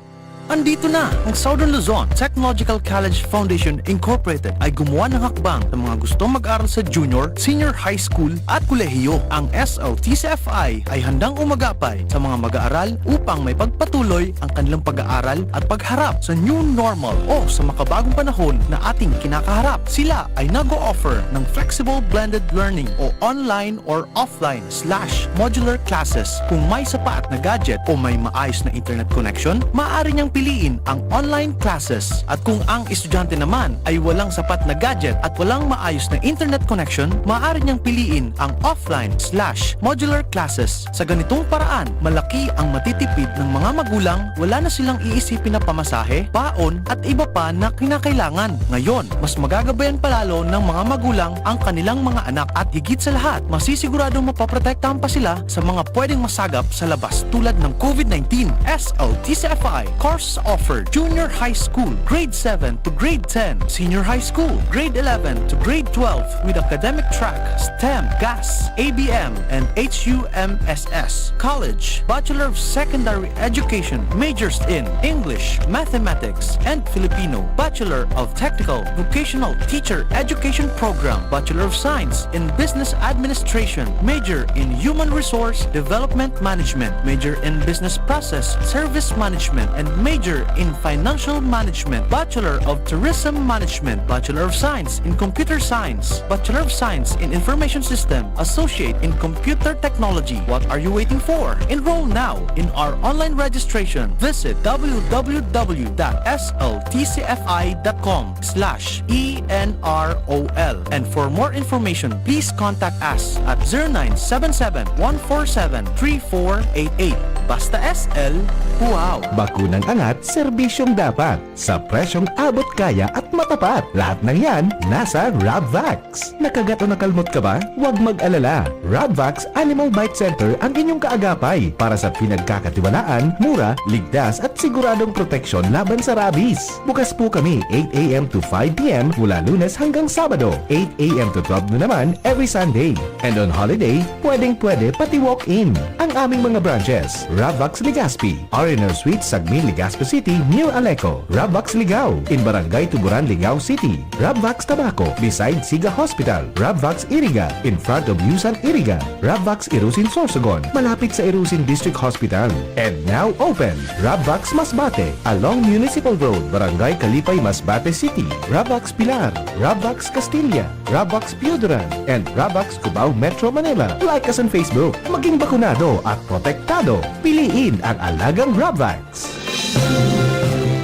Andito na ang Southern Luzon Technological College Foundation Incorporated ay gumawa ng hakbang sa mga gustong mag-aral sa junior, senior high school at kolehiyo. Ang S L T C F I ay handang umagapay sa mga mag-aaral upang may pagpatuloy ang kanilang pag-aaral at pagharap sa new normal o sa makabagong panahon na ating kinakaharap. Sila ay nag-o-offer ng flexible blended learning o online or offline slash modular classes. Kung may sapat na gadget o may maayos na internet connection, maaari niyang piliin ang online classes. At kung ang estudyante naman ay walang sapat na gadget at walang maayos na internet connection, maaari niyang piliin ang offline slash modular classes. Sa ganitong paraan, malaki ang matitipid ng mga magulang, wala na silang iisipin na pamasahe, baon, at iba pa na kinakailangan. Ngayon, mas magagabayan pa lalo ng mga magulang ang kanilang mga anak at higit sa lahat, masisiguradong mapoprotektahan pa sila sa mga pwedeng masagap sa labas tulad ng COVID nineteen. S L T C F I courses offered: junior high school, grade seven to grade ten, senior high school, grade eleven to grade twelve, with academic track, STEM, GAS, A B M, and H U M S S. College, Bachelor of Secondary Education, majors in English, Mathematics, and Filipino, Bachelor of Technical Vocational Teacher Education Program, Bachelor of Science in Business Administration, major in Human Resource Development Management, major in Business Process Service Management, and major in Financial Management, Bachelor of Tourism Management, Bachelor of Science in Computer Science, Bachelor of Science in Information System, Associate in Computer Technology. What are you waiting for? Enroll now in our online registration. Visit w w w dot s l t c f i dot com slash e n r o l. And for more information, please contact us at zero nine seven seven, one four seven, three four eight eight. Basta S L, wow! Bakunang angat, serbisyong dapat, sa presyong abot kaya at matapat. Lahat ng yan, nasa Rabvax. Nakagat o nakalmot ka ba? Huwag mag-alala. Rabvax Animal Bite Center ang inyong kaagapay para sa pinagkakatiwalaan, mura, ligtas at siguradong proteksyon laban sa rabies. Bukas po kami eight a m to five p m mula Lunes hanggang Sabado, eight a m to twelve noon naman every Sunday. And on holiday, pwedeng-pwede pati walk-in. Ang aming mga branches, Rabvax Legazpi, R and R Suite, Sagmin, Legazpi City, near Aleco. Rabvax Ligao, in Barangay Tuburan, Ligao City. Rabvax Tabaco, beside Siga Hospital. Rabvax Iriga, in front of Yusan Iriga. Rabvax Irusin Sorsogon, malapit sa Irusin District Hospital. And now open, Rabvax Masbate, along Municipal Road, Barangay Kalipay, Masbate City. Rabvax Pilar, Rabvax Castilla, Rabvax Pioduran, and Rabvax Cubao, Metro Manila. Like us on Facebook. Maging bakunado at protektado. Piliin ang alagang Rabvax.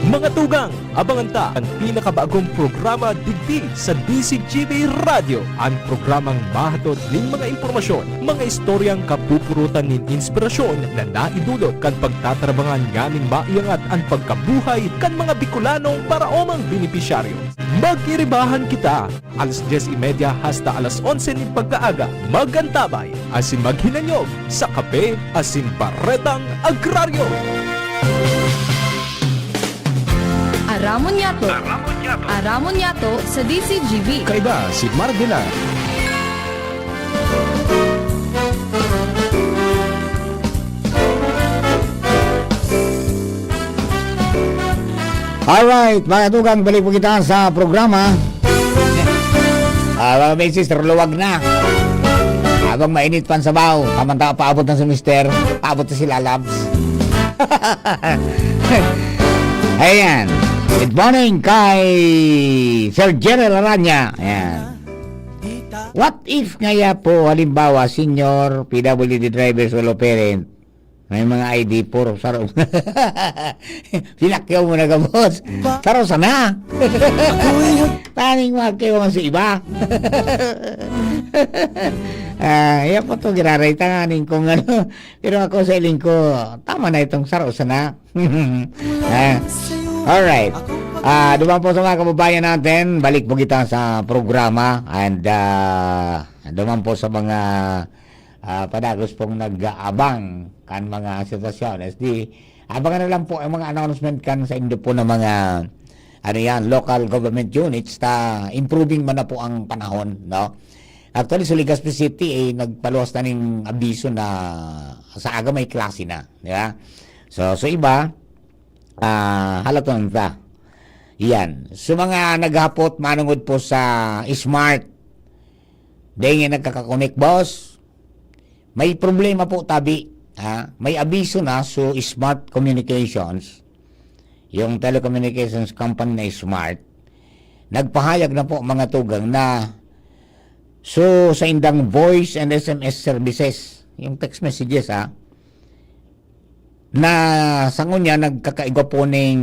Mga tugang, abangan ta an pinakabagong programa digdi sa D C G B Radyo, an programang mahatod nin mga impormasyon, mga istoryang kapupurutan nin inspirasyon na naidulot kan pagtatrabangan nganing maiangat an pagkabuhay kan mga Bicolanong paraomang benepisyaryo. Mag-iribahan kita! Alas dyes y media hasta alas onse nin pagkaaga, mag-antabay asin maghinanyog sa Kape asin Baretang Agraryo. Aramon niyato. Aramon niyato. Aramon niyato sa D C G B. Kaiba si Marvela. Alright, mga tugang, balik po kita sa programa. Ah, mga misis, luwag na. Habang mainit pa ang sabaw, tamang-tama, paabot na si Mister, paabot na si Lalabs. Ayan. Good morning kay Sir Jerry Laranya. Ayan. What if ngaya po, halimbawa, senior P W D driver, solo parent, may mga I D four, saro. Pinakyaw mo na gabos. Saro sana. Taning makyaw man sa iba. Ah, yan po to, giraray tanganing kung ano. Pero ako sa iling ko, tama na itong saro sana. Ah, alright. Ah, duman po sa mga kababayan natin, balik po kita sa programa. And ah, duman po sa mga ah, padagos pong nag-aabang kan mga sitwasyon. S D, abangan na lang po ang mga announcement kan sa indo po ng mga, ano yan, local government units ta improving man na po ang panahon, no? Actually, sa Legazpi City, eh, nagpaluwas na ning abiso na sa aga may klase na, di ba? So, so iba, Ah, halaton ta. Yan. So, mga naghapot manungod po sa Smart, dahil nga nagkakakonek, boss, may problema po, tabi. Ha? May abiso na so Smart Communications, yung telecommunications company na Smart. Nagpahayag na po, mga tugang, na so sa indang voice and S M S services, yung text messages, ha, na sa ngunya nagkakaigwa po ning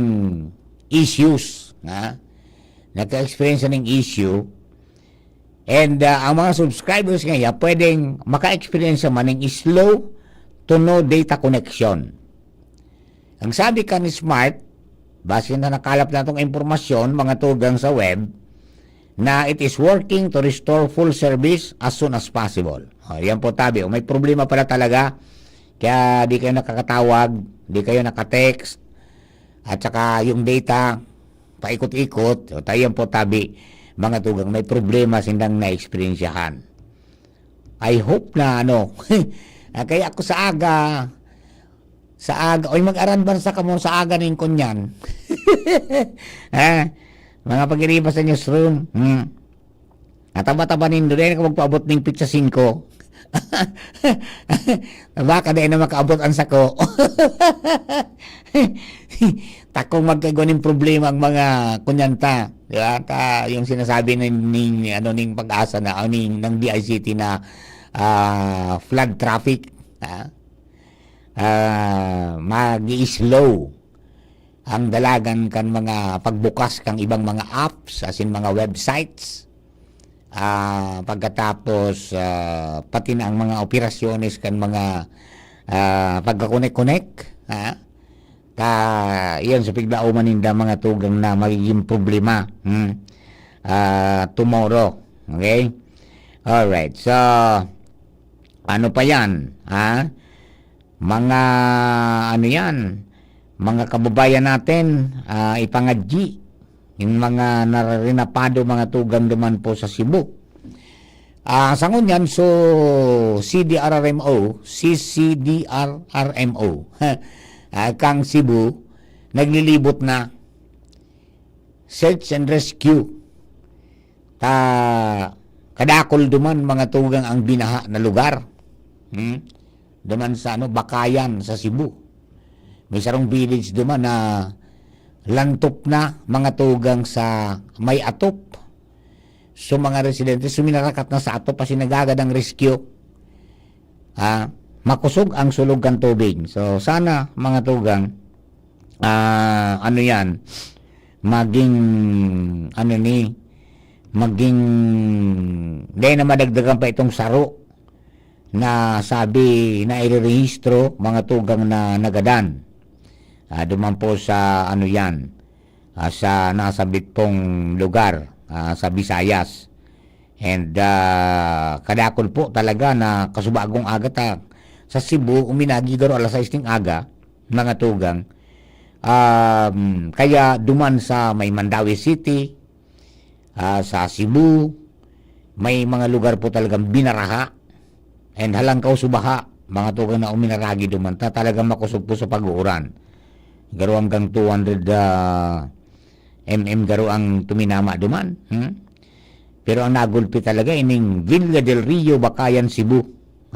issues, ha? Nagka-experience ning issue. And, ah, ang mga subscribers nga iya, pwedeng maka-experience man ning slow to no data connection. Ang sabi kan Smart, base na nakalap natong impormasyon, mga tugang sa web, na it is working to restore full service as soon as possible. O, yan po, tabi. O, may problema pala talaga, kaya di kayo nakakatawag, di kayo nakatext, at saka yung data, paikot-ikot. O, ta-, yan po, tabi, mga tugang, may problema sindang naeksperyensyahan. I hope na, ano, ah, kaya ako sa aga, sa aga, oy, mag-aran bansa kamo sa aga ning kunyan. Ha? Mga pag-iriba sa newsroom. Hmm. Ataba-taba nindo, dahil ako magpaabot ning pitsa singko. Baka dahil na makaabot ang sako. Takong magkaigwa ning problema ang mga kunyanta, di ba? Ta, yung sinasabi ning, ning, ano, ning Pag-asa na, o ning, ng D I C T na, ah, flood traffic, ah, ah, mag-i-slow ang dalagan kan mga pagbukas kan ibang mga apps, as in mga websites. Ah, pagkatapos, ah, pati na ang mga operasyones kan mga, ah, pagkakonek-konek, ha? Ta, iyan sa piglaoman ninda, mga tugang, na magiging problema, hmm? Ah, tomorrow. Okay? Alright. So, ano pa yan, ha? Mga, ano yan, mga kababayan natin, ah, ipangadyi, yung mga nararinapado, mga tugang, duman po sa Cebu. Ah, sa ngunyan, so, C D R R M O, C C D R R M O, ah, kang Cebu, naglilibot na. Search and rescue. Ta, kadakol duman, mga tugang, ang binaha na lugar. Hmm? Duman sa, ano, Bakayan, sa Cebu. May sarong village duman na lantop na, mga tugang, sa may atop. So, mga residente, suminarakat na sa atop, kasi nagagad ang rescue. Ah, makosog ang sulog kan tubig. So, sana, mga tugang, ah, ano yan, maging, ano ni, maging, dahil na madagdagan pa itong saro na sabi na irerehistro, mga tugang, na nagadan. Ah, duman po sa, ano yan, ah, sa nasabit pong lugar, ah, sa Visayas. And, ah, kadakol po talaga na kasubagong aga ta sa Cebu, uminagi garo alas sais ning aga, mga tugang. Um, kaya duman sa may Mandaue City, ah, sa Cebu, may mga lugar po talagang binaraha. And halangkaw subaha, mga tugang, na uminaragi duman ta, talagang makosog po sa pag-uuran. Garo hanggang two hundred, ah, M M garo ang tuminama duman. Hmm? Pero ang nagulpi talaga, ining Villa del Rio, Bakayan, Cebu.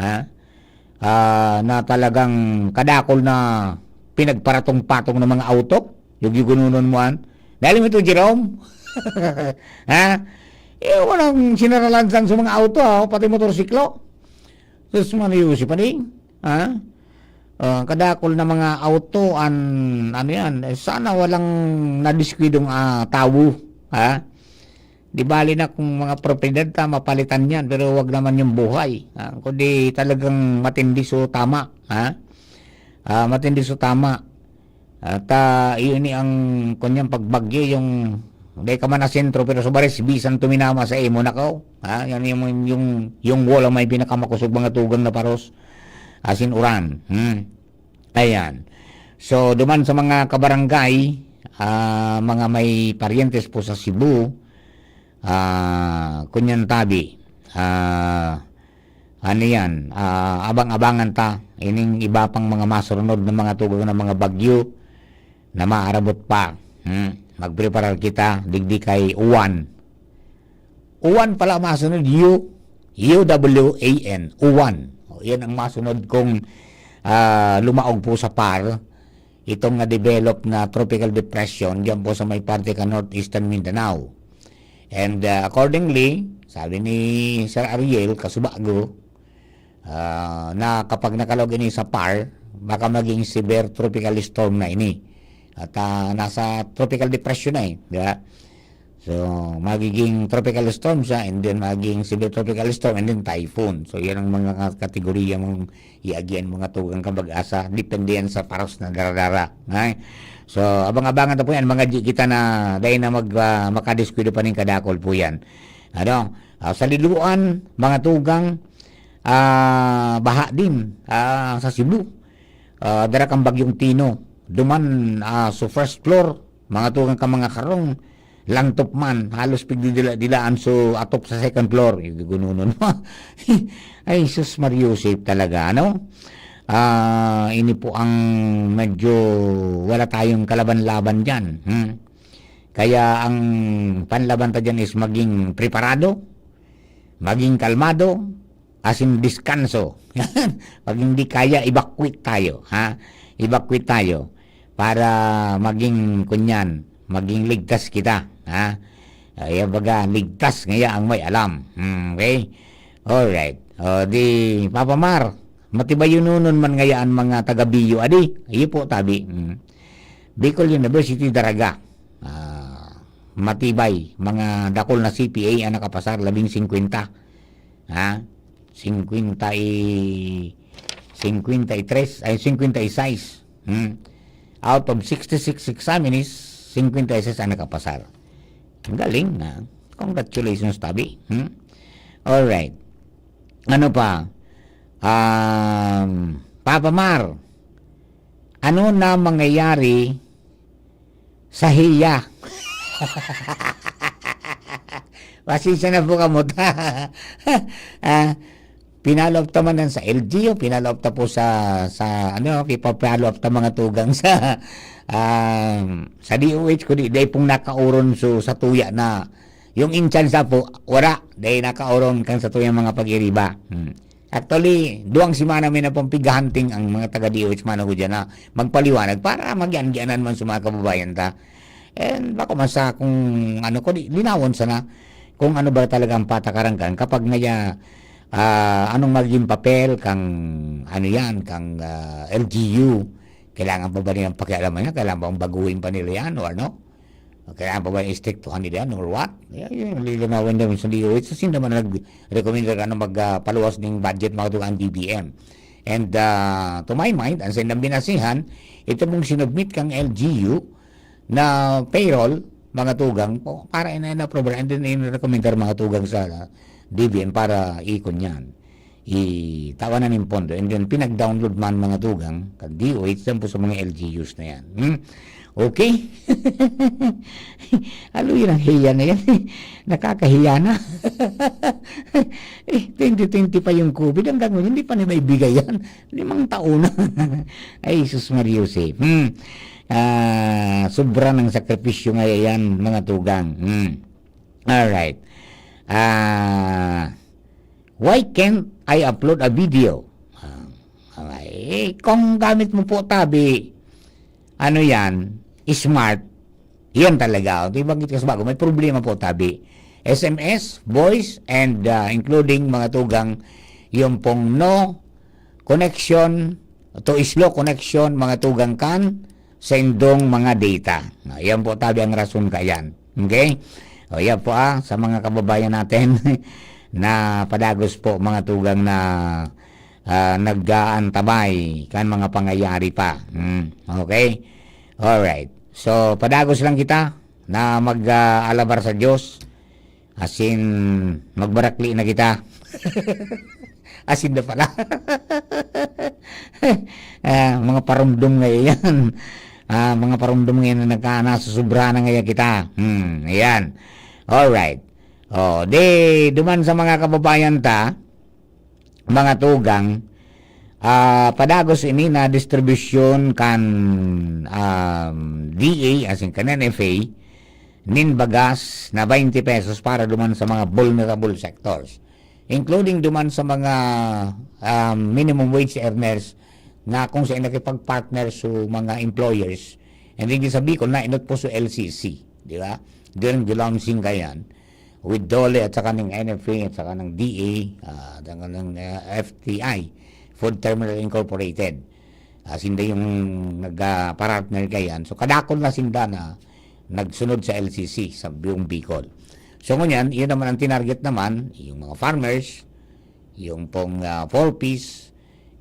Ha? Ah, na talagang kadakol na pinagparatong-patong ng mga auto. Yung gigununon mo, an. Dali mo ito, Jerome. Ha? Eh, walang sinaralansan sa mga auto, ha? Pati motorsiklo. Sus, Mario, si Pading. Ha? Ah, kadakol na mga auto, an, ano yan, eh, sana walang nadiskwidong, ah, tawo. Ha? Di bali na kung mga propiedad ta, mapalitan yan, pero wag naman yung buhay, ha? Kundi talagang matindi so tama, ha? Ah, matindi so tama. At, ah, yun ni ang, kunyang pagbagyo, yung, di ka man na sentro, pero sa baris, bisan tuminama sa imo, nakaw, ha? Yan yung, yung, yung wall ang may pinakamakosog, mga tugang, na paros, asin uran. Hmm. Ayan. So, duman sa mga kabarangay, ah, mga may paryentes po sa Cebu, ah, kunyan tabi, ah, ano yan, ah, abang-abangan ta, ining iba pang mga masurunod na mga tugang na mga bagyo, na maarabot pa. Hmm. Magpreparar kita, digdi kay Uwan. Uwan pala masunod, U, U W A N, Uwan. O, yan ang masunod kung, ah, lumaog po sa par itong na-develop na tropical depression diyan po sa may parte ka northeastern Mindanao. And, ah, accordingly, sabi ni Sir Ariel Kasubago, ah, na kapag nakalaog ini sa par, baka maging severe tropical storm na ini. At, ah, nasa tropical depression na eh, di ba? So, magiging tropical storm siya, and then magiging severe tropical storm, and then typhoon. So, yan ang mga kategorya mong iagian, mga tugang kabag-asa. Depende yan sa paros na daradara. Ay? So, abang-abangan ta po yan. Mga di kita na, dahil na mag, ah, makadiskwida pa rin kadakol po yan. Ano? Ah, sa Liloan, mga tugang, ah, baha din, ah, sa Cebu. Ah, dara kan Bagyong Tino. Duman, ah, so first floor, mga tugang ka mga karong, lantop man, halos pigdidila-dilaan so atop sa second floor. Yung gununon mo. Ay, sus, Mariusip talaga, ano? Ah, ini po ang medyo wala tayong kalaban-laban dyan. Hmm? Kaya ang panlaban ta dyan is maging preparado, maging kalmado, as in deskanso. Pag hindi kaya, evacuate tayo, ha? Evacuate tayo para maging kunyan, maging ligtas kita, ha? Ay, baga, ligtas ngaya ang may alam. Hmm, okay? Alright. O, di, Papa Mar, matibay yun nun man ngaya ang mga taga-Bio, adi? Iyo po, tabi. Hmm. Bicol University, Daraga. Ah, matibay. Mga dakol na C P A ang nakapasar, labing singkwenta. Ha? Singkwenta y, singkwenta y tres, ay, singkwenta y sais. Hmm. Out of sixty-six examinees, singkwenta y sais ang nakapasar. Ang galing na. Congratulations, tabi. Hmm? Alright. Ano pa? Um, Papa Mar, ano na mangyayari sa hiya? Pasensya na po kamo ta. Ah, pinalo up ta man yan sa L G U, pinalo up ta po sa, sa ano, ipa-follow up ta mga tugang sa, um, sa D O H, kundi dahil pong nakauron so, sa tuya na yung in charge na po, wala. Dahil nakauron kan sa tuyang mga pag-iriba. Hmm. Actually, duwang semana mi na pong pighahunting ang mga taga D O H man ako dyan na magpaliwanag para magyan-gianan man sa mga kababayan ta. And bako man sa kung ano ko, di, linawon sana kung ano ba talaga ang patakaran kan kapag ngaya, ah, anong magiging papel kang, ano yan, kang, ah, L G U. Kailangan pa ba niyang pakialaman yan? Kailangan bang baguhin pa nila yan o ano? Kailangan pa ba yung istriktuhan nila yan or what? Yan, yung lilinawan naman sa D O H. Kasi naman nag-recommend ka na mag, ah, paluwas ng budget, mga tugang, D B M. And, ah, to my mind, ang sindang binasihan, ito mong sinubmit kang L G U na payroll, mga tugang, po, para ina-, ina-approve and then in-recommend mga tugang sa D B M para ikon yan. Itawan na ning pondo. And then, pinag-download man, mga tugang, kag D O H, dyan po sa mga L G Us na yan. Hmm? Okay? Alo yun ang hiya na yan. Nakakahiya na. Eh, twenty twenty pa yung COVID, hanggang ngayon, hindi pa nila ibigay yan. Limang taon na. Ay, sus Maria Jose. Hmm. Ah, sobra ng sakripisyo nga yan, mga tugang. Hmm. Alright. Ah, why can't I upload a video? Ah, okay. Eh, kung gamit mo po, tabi, ano yan, smart, yan talaga. Di ba, may problema po, tabi. S M S, voice, and, ah, including mga tugang, yung pong no connection, to slow connection, mga tugang kan, sa indong mga data. Ah, yan po, tabi, ang rason kayan. Okay? O, yan po, ah, sa mga kababayan natin na padagos po, mga tugang na, ah, nag-aantabay kan mga pangyayari pa. Hmm, okay? Alright. So, padagos lang kita na mag, ah, alabar sa Diyos. Asin, magbarakli na kita. Asin na pala. Ah, mga parumdom ngayon yan. Ah, mga parumdom ngayon na nagka-, nasusubra na ngayon kita. Hmm, ayan. Alright. Oh, di, duman sa mga kababayan ta, mga tugang, Ah, padagos ini na distribusyon kan, um, D A, as in kan N F A, nin bagas na twenty pesos para duman sa mga vulnerable sectors, including duman sa mga, um, minimum wage earners na kung saan nakipag-partner sa mga employers. And then sa Bicol, nainot po sa L C C, di ba? During the launching kayan, with DOLE at saka ng N F A at saka ng D A, ah, at saka ng, ah, F T I, Food Terminal Incorporated. Ah, sinda yung nagpa-partner kayan. So, kadakol na sinda na nagsunod sa L C C sa buong Bicol. So, ngunyan, yun naman ang tinarget naman, yung mga farmers, yung pong, ah, four Ps,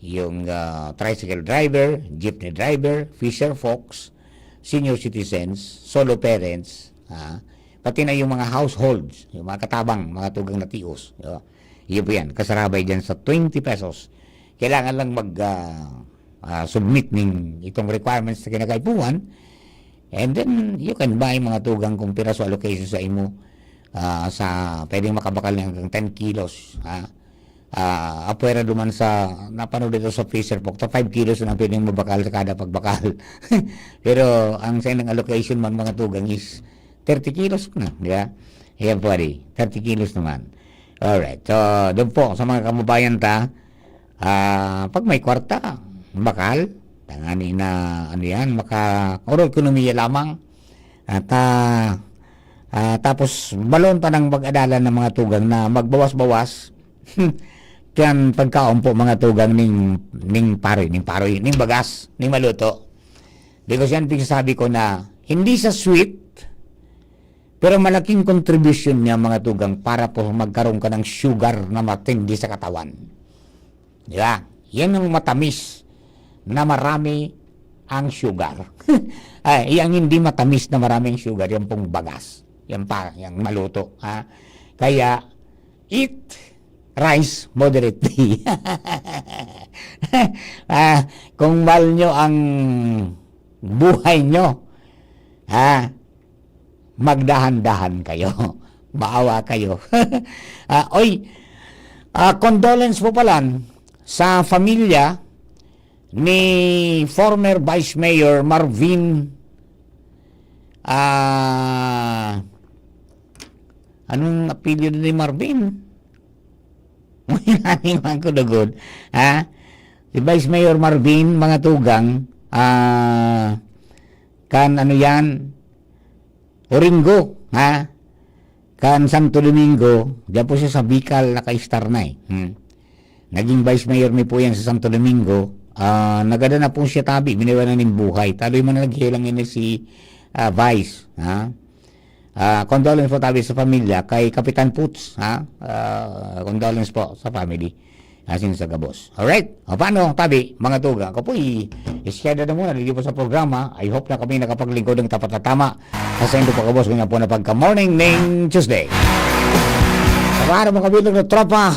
yung, ah, tricycle driver, jeepney driver, fisher folks, senior citizens, solo parents, ah, pati na yung mga households, yung mga katabang, mga tugang na tios, di ba? Yun po yan, kasarabay dyan sa twenty pesos. Kailangan lang mag, ah, ah, submit ning itong requirements na kinakaipuhan. And then, you can buy mga tugang kung piraso allocation sa imo, ah, sa, pwedeng makabakal na hanggang ten kilos, ha? Ah, apwera duman sa, napanood dito sa freezer po, ta five kilos na ang pwedeng mabakal sa kada pagbakal. Pero ang sa ilang allocation man, mga tugang, is thirty kilos na, di ba? Ayan, pwede. Thirty kilos naman. Alright. So, doon po sa mga kababayan ta, ah, pag may kwarta, bakal, tangani na, ano yan, maka-, oro ekonomiya lamang. At, ah, ah, tapos, balon pa nang mag-adalan ng mga tugang na magbawas-bawas kan pagkaon po, mga tugang, ning, ning paroy, ning paroy, ning bagas, ning maluto. Because yan, pinagsasabi ko na hindi sa sweet, pero malaking contribution niya, mga tugang, para po magkaroon ka ng sugar na matindi sa katawan. Di ba? Yan ang matamis na marami ang sugar. Ay, yang hindi matamis na marami ang sugar, yan pong bagas. Yan pa, yang maluto, ha? Kaya, eat rice moderately. Ah, kung mahal nyo ang buhay nyo, ha, magdahan-dahan kayo. Maawa kayo. Ah, oy, ah, condolence po pala sa familia ni former Vice Mayor Marvin, ah, anong apelyido ni Marvin? Nani man ko lugod, ha? Si Vice Mayor Marvin, mga tugang, ah, kan ano yan, Oringo, ha? Kan Santo Domingo, diyan po siya sa Bicol, naka-star na eh. Hmm. Naging Vice Mayor mi po yan sa Santo Domingo. Ah, nagada na po siya tabi, biniwan na ning buhay. Taloy man na naghihilang ini si, ah, Vice, ha? Ah, condolence po tabi sa pamilya, kay Kapitan Puts, ha? Ah, condolence po sa family. Asin sa gabos. Alright? O paano, tabi, mga tugang? Ako po, i-, i-share na muna dito po sa programa. I hope na kami nakapaglingkod ng tapat na tama. Sa sendo po, gabos, kanya po na pagka-morning ning Tuesday. Sa araw, mga kabilang na tropa,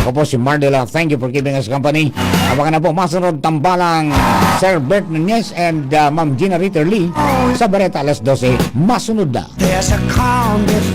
ako po si Mardela. Thank you for keeping us company. Abangan na po, masunod tambalang Sir Bert Nunez and, uh, Ma'am Gina Ritter Lee sa Bareta alas dose. Masunod na. There's a calm before